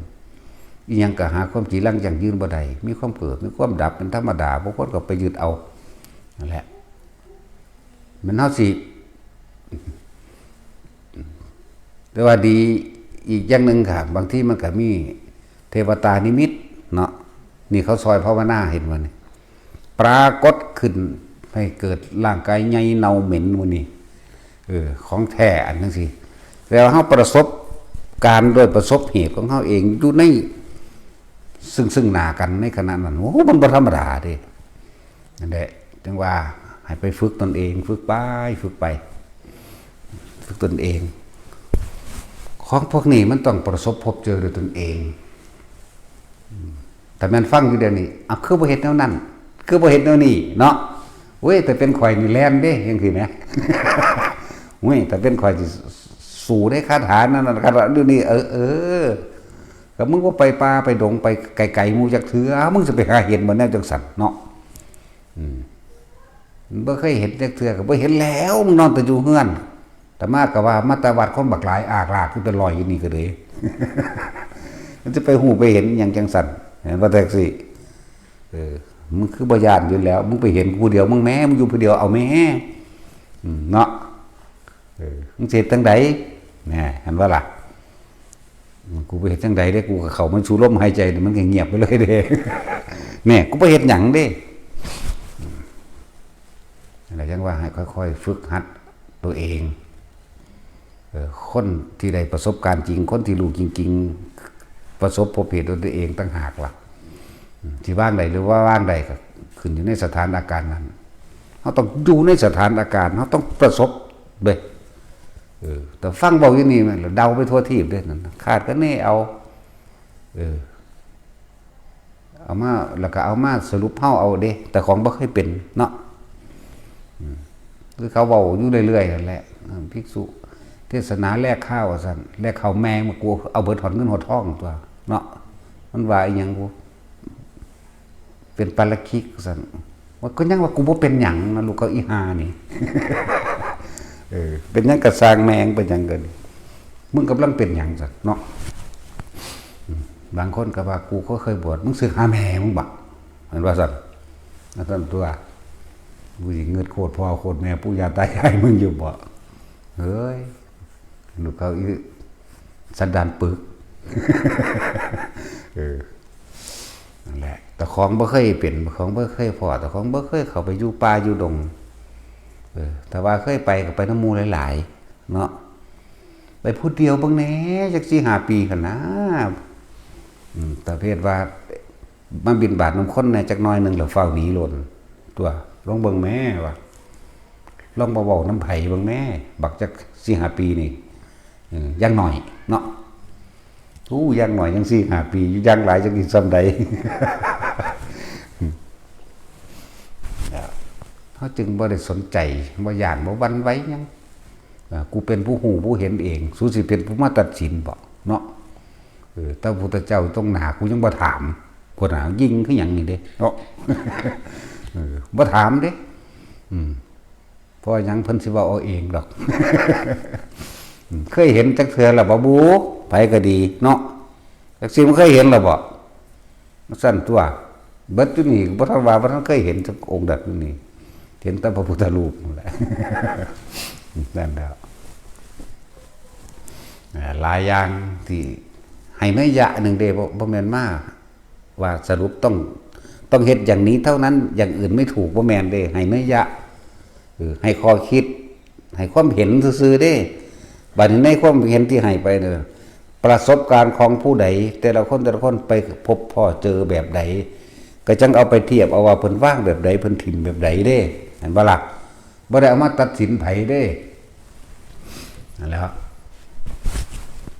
อีหยังก็หาความจีรังยั่งยืนบ่ได้ มีความเกิด มีความดับเป็นธรรมดา บ่ควรก็ไปยึดเอา นั่นแหละ แม่นเฮาสิ แต่ว่าดีอีกอย่างหนึ่งค่ะ บางทีมันก็มีเทวตานิมิตเนาะ นี่เขาซอยภาวนา เห็นบ่นี่ ปรากฏขึ้นให้เกิดร่างกายใหญ่เน่าเหม็นหมู่นี้ เออ ของแท้อันจั่งซี้ แต่ว่าเฮาประสบการณ์โดยประสบเหตุของเฮาเองอยู่ในซึ่งซึ่งหน้ากันในขณะนั้น โอ้ มันบ่ธรรมดาเด้ นั่นแหละ จั่งว่าให้ไปฝึกตนเอง ฝึกไป ฝึกไป ฝึกตนเอง ของพวกนี้มันต้องประสบพบเจอด้วยตนเอง อืม แต่แม่นฟังอยู่เดี๋ยวนี้ อ้าว คือบ่เฮ็ดแนวนั้น คือบ่เฮ็ดแนวนี้เนาะ เว้ย แต่เป็นข่อยนี่แล่นเด้ จั่งซี้แหม เว้ย แต่เป็นข่อยสิสู้ได้คาถานั่นน่ะ คาถาอยู่นี่ เออ เออ ก็มึงบ่ไปป่าไปดงไปไกลๆหมู่จักเทื่อ มึงสิไปหาเห็นบ่แนวจั่งซั้นเนาะ อืม บ่เคยเห็นจักเทื่อ ก็บ่เห็นแล้ว มึงนอนแต่อยู่เฮือน อาตมาก็ว่ามาแต่วัดคนบักหลายอากลากคือแต่ลอยอยู่นี่ก็เลย มันจะไปฮู้ไปเห็นอิหยังจั่งซั้น เห็นบ่แท็กซี่ เออ มึงคือบ่ย้านอยู่แล้ว มึงไปเห็นผู้เดียว มึงแหม มึงอยู่ผู้เดียว เอาแหม อืม เนาะ เออ มึงสิเฮ็ดจั่งใด แหม หันว่าล่ะ กูไปเฮ็ดจั่งใดเด้ กูก็เข้ามาสู่ลมหายใจนี่ มันก็เงียบไปเลยเด้ แหม กูไปเฮ็ดหยังเด้ นั่นแหละ จั่งว่าให้ค่อยๆฝึกหัดตัวเอง เออ คนที่ได้ประสบการณ์จริง คนที่รู้จริงๆ ประสบพบเหตุด้วยตัวเองต่างหากล่ะ อืม ที่วางได้หรือว่าวางได้ก็ขึ้นอยู่ในสถานการณ์นั้น เฮาต้องอยู่ในสถานการณ์ เฮาต้องประสบเด้ เออ แต่ฟังเว้าอยู่นี่แม่นเดาไปทั่วทีปเด้ นั่นน่ะ คาดคะเนเอา เออ เอามา แล้วก็เอามาสรุปเฮาเอาเด้ แต่ของบ่เคยเป็นเนาะ อืม คือเขาเว้าอยู่เรื่อยๆนั่นแหละ อืม ภิกษุเทศนาแลกข้าวว่าซั่น แลกข้าวแม่งมา กูเอาเบิดฮอดเงินฮอดทองตั๊วเนาะ มันว่าอีหยังกู เป็นปาราชิกว่าซั่น ว่าก็ยังว่ากูบ่เป็นหยังนะ ลูกเขาอีห่านี่ เออ เป็นหยังก็ซ่างแม่ง เป็นหยังก็ดี มึงกำลังเป็นหยังซั่นเนาะ อืม บางคนก็ว่า กูก็เคยบวช มึงสึกหาแม่มึงบ่ มันว่าซั่น ว่าซั่นตั๊ว กูสิงึดโคตรพ่อโคตรแม่ปู่ย่าตายายมึงอยู่บ่ เฮ้ย ลูกเขาอีสันดานปึก เออ นั่นแหละ แต่ของบ่เคยเป็น ของบ่เคยพ้อ แต่ของบ่เคยเข้าไปอยู่ป่าอยู่ดง เออ แต่ว่าเคยไปก็ไปนำหมู่หลายๆ เนาะ ไปผู้เดียวเบิ่งแหน่ จักสี่ห้าปีหั้นนะ อืม แต่เพียงว่า มาบิณฑบาตนำคนแหน่จักหน่อยหนึ่ง แล้วฟ้าวหนีโลดตั๊ว ลองเบิ่งแหมว่า ลองบ่เว้านำไผเบิ่งแหม บักจักสี่ห้าปีนี่ เออ อย่างน้อยเนาะ อู้ อย่างน้อยยังสี่ห้าปี อยู่อย่างหลายจักสิส่ำใด เฮาจึงบ่ได้สนใจ บ่ย้าน บ่หวั่นไหวหยัง อ่า กูเป็นผู้ฮู้ผู้เห็นเอง สูสิเป็นผู้มาตัดสินบ่เนาะ เออ แต่พระพุทธเจ้าตรงหน้ากูยังบ่ถาม พุ้นน่ะ ยิงคือหยังนี่เด้เนาะ เออ บ่ถามเด้ อืม เพราะว่าหยัง เพิ่นสิเว้าเอาเองดอก อืม เคยเห็นจักเทื่อแล้วบ่บุ ไผก็ดีเนาะ จักสิมันเคยเห็นแล้วบ่ ซั่นตั๊ว เบิดอยู่นี่บ่ทันว่า บ่ทันเคยเห็นจักองค์ใดอยู่นี่ เห็นแต่พระพุทธรูปนั่นแหละ นั่นแหละ อ่า หลายอย่างที่ให้นัยยะหนึ่งเด้ บ่ บ่แม่นมาว่าสรุปต้อง ต้องเฮ็ดอย่างนี้เท่านั้น อย่างอื่นไม่ถูก บ่แม่นเด้ ให้นัยยะ เออ ให้ข้อคิด ให้ความเห็นซื่อๆเด้ บัดนี้ในความเห็นที่ให้ไปเนี่ย ประสบการณ์ของผู้ใด แต่ละคนแต่ละคนไปพบพ้อเจอแบบใด ก็จั่งเอาไปเทียบเอาว่าเพิ่นวางแบบใด เพิ่นถิ่มแบบใดเด้ เห็นบ่ล่ะ บ่ได้เอามาตัดสินไผเด้ นั่นแหละ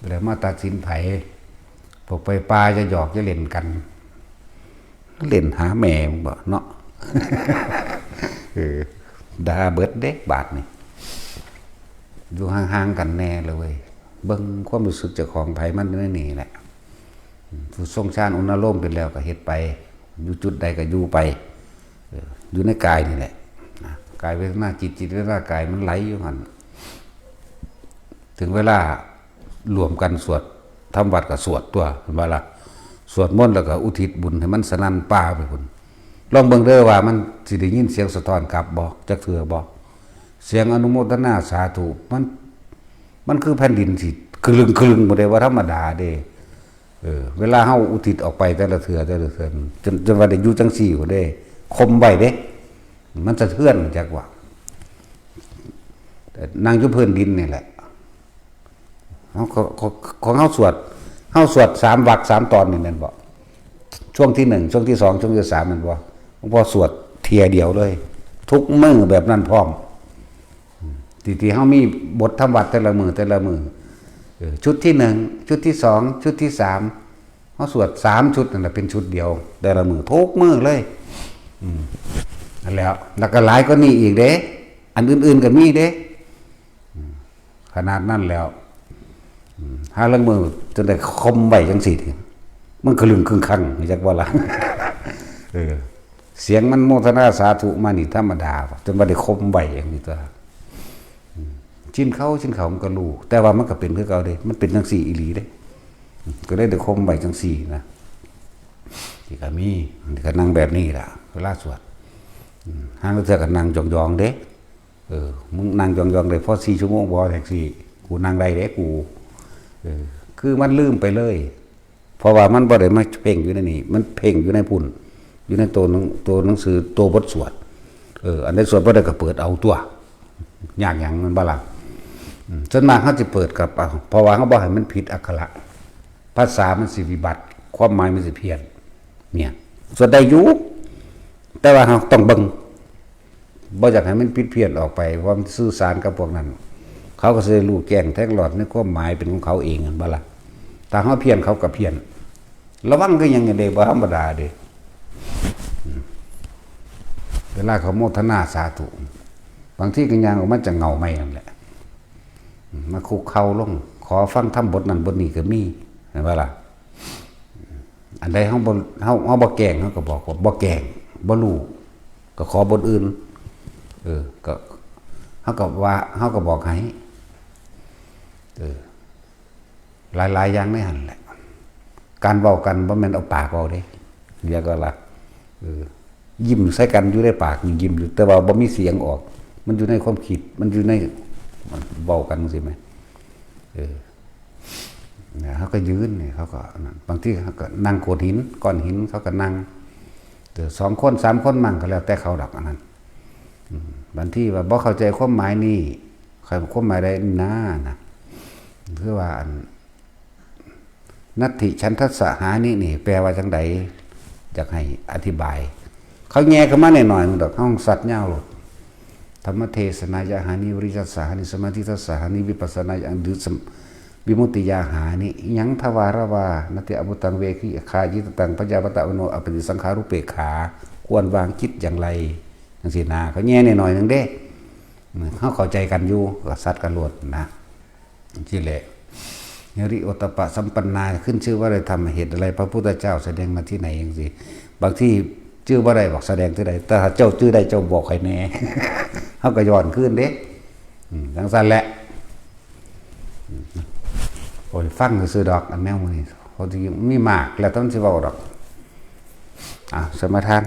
บ่ได้เอามาตัดสินไผ พวกไปป่าจะหยอกจะเล่นกัน เล่นหาแม่มึงบ่เนาะ เออ ด่าเบิดเด้บาดนี่ อยู่ห่างๆกันแน่เลยเว้ย เบิ่งความรู้สึกเจ้าของไผมันอยู่ในนี่แหละ ผู้ทรงฌานอุณโลมเป็นแล้วก็เฮ็ดไป อยู่จุดใดก็อยู่ไป เออ อยู่ในกายนี่แหละ นะ กายเวทนาจิต จิตเวทนากายมันไหลอยู่หั่น ถึงเวลารวมกันสวด ทำวัตรก็สวดตัว เห็นบ่ล่ะ สวดมนต์แล้วก็อุทิศบุญให้มันสนั่นป่าไปพุ้น ลองเบิ่งเด้อว่ามันสิได้ยินเสียงสะท้อนกลับบ่ จักเทื่อบ่ เสียงอนุโมทนาสาธุ มัน มันคือแผ่นดินสิคลึงคลึงบ่ได้ว่าธรรมดาเด้ เออ เวลาเฮาอุทิศออกไปแต่ละเทื่อแต่ละเทื่อ จน จนว่าได้อยู่จังซี่พุ้นเด้ ข่มไว้เด้ มันสะเทือนจักว่า แต่นั่งอยู่พื้นดินนี่แหละ เฮาก็ ของ ของเฮาสวด เฮาสวดสามวรรคสามตอนนี่แม่นบ่ ช่วงที่หนึ่ง ช่วงที่สอง ช่วงที่สามแม่นบ่ หลวงพ่อสวดเทื่อเดียวเลย ทุกมื้อแบบนั้นพร้อม ที่ ที่เฮามีบททำวัตรแต่ละมื้อแต่ละมื้อ เออ ชุดที่หนึ่ง ชุดที่สอง ชุดที่สาม เฮาสวดสามชุดนั่นแหละ เป็นชุดเดียว แต่ละมื้อ ทุกมื้อเลย อืม นั่นแหล้ว แล้วก็หลายกว่านี้อีกเด้ อันอื่นๆก็มีเด้ อืม ขนาดนั้นแล้ว อืม หาลางมื้อจนได้ข่มไว้จังซี่ มันก็ลึงคึงคัง จักว่าล่ะ เออ เสียงมันโมทนาสาธุมานี่ธรรมดา จนว่าได้ข่มไว้จังซี่ตัว อืม ชินเขา ชินเขามันก็รู้ แต่ว่ามันก็เป็นคือเก่าเด้ มันเป็นจังซี่อีหลีเด้ อืม ก็เลยได้ข่มไว้จังซี่นะ ที่ก็มี ที่ก็นั่งแบบนี้ล่ะ เวลาสวด อืม ห่างเทื่อก็นั่งยองๆเด้ เออ มึงนั่งยองๆได้พอสี่ชั่วโมงบ่ แท็กซี่ กูนั่งได้เด้กู เออ คือมันลืมไปเลย เพราะว่ามันบ่ได้มาเพ่งอยู่ในนี่ มันเพ่งอยู่ในพุ้น อยู่ในตัวหนัง ตัวหนังสือ ตัวบทสวด เออ อันใดสวดบ่ได้ก็เปิดเอาตัว ยากหยัง มันบ่ล่ะ อืม ส่วนมากเฮาสิเปิดกับเอา เพราะว่าเฮาบ่ให้มันผิดอักขระ ภาษามันสิวิบัติ ความหมายมันสิเพี้ยน เนี่ย สวดได้อยู่ แต่ว่าเฮาต้องเบิ่ง บ่อยากให้มันผิดเพี้ยนออกไป เพราะมันสื่อสารกับพวกนั้น เขาก็สิได้รู้แจ้งแทงหลอดในความหมายเป็นของเขาเอง หั้นบ่ล่ะ ถ้าเฮาเพี้ยนเขาก็เพี้ยน ระวังคือหยังเด้ บ่ธรรมดาเด้ อืม เวลาเขาโมทนาสาธุ บางทีก็ย่างออกมาจากเหงาไม้นั่นแหละ อืม มาคุกเข่าลง ขอฟังธรรมบทนั้นบทนี้ก็มี เห็นบ่ล่ะ อันใดเฮาบ่ เฮา เฮาบ่แกล้ง เฮาก็บอกว่าบ่แกล้ง บ่รู้ ก็ขอบทอื่น เออ ก็ เฮาก็ว่า เฮาก็บอกให้ เออ หลายๆอย่างในหั่นแหละ การเว้ากันบ่แม่นเอาปากเว้าเด้ เรียกว่าล่ะ เออ ยิ้มใส่กันอยู่ในปากนี่ยิ้มอยู่ แต่ว่าบ่มีเสียงออก มันอยู่ในความคิด มันอยู่ใน มันเว้ากันจังซี่แหม เออ เนี่ย เขาก็ยืนเนี่ย เขาก็นั่น บางทีเขาก็นั่งโขดหิน ก้อนหิน เขาก็นั่ง เออ สองคน สามคนมั่งก็แล้วแต่เขาดอกอันนั้น อืม บางทีว่าบ่เข้าใจความหมายนี่ ใครความหมายใดนะ นะ คือว่าอัน นัตถิฉันทัสสะหานินี่ แปลว่าจังใด อยากให้อธิบาย เขาแย่เข้ามาหน่อยๆ หนึ่งดอก ห้องสัตว์ยาวโลด ธรรมเทศนายะหานิ วิริยะสะหานิ สมาธิทัสสะหานิ วิปัสสนายะหานิ หรือสม- วิมุตติยาหานิ ยังทวารวา นัตติอบุตังเวคิขา ยิตตังพยาวัตะวโน อปฏิสังขารุเปกขา ควรวางจิตอย่างไร จังซี่นะ เขาแย่หน่อยๆ หนึ่งเด้ เขาเข้าใจกันอยู่ ก็สัตว์กันโลดนะ ที่แหละ ฮิริโอตตัปปะสัมปันนา ขึ้นชื่อว่าได้ทำเหตุอะไร พระพุทธเจ้าแสดงมาที่ไหนจังซี่ บางทีชื่อบ่ได้บอกแสดงที่ใด แต่ถ้าเจ้าชื่อได้เจ้าบอกให้แน่ เขาก็ย้อนคืนเด้ อืม จังซั่นแหละ อืม โอ้ย ฟังซื่อๆดอก อันแนวมื้อนี้ เขาสิมีมาก แล้วแต่มันสิเว้าดอก อ่ะ สมาทาน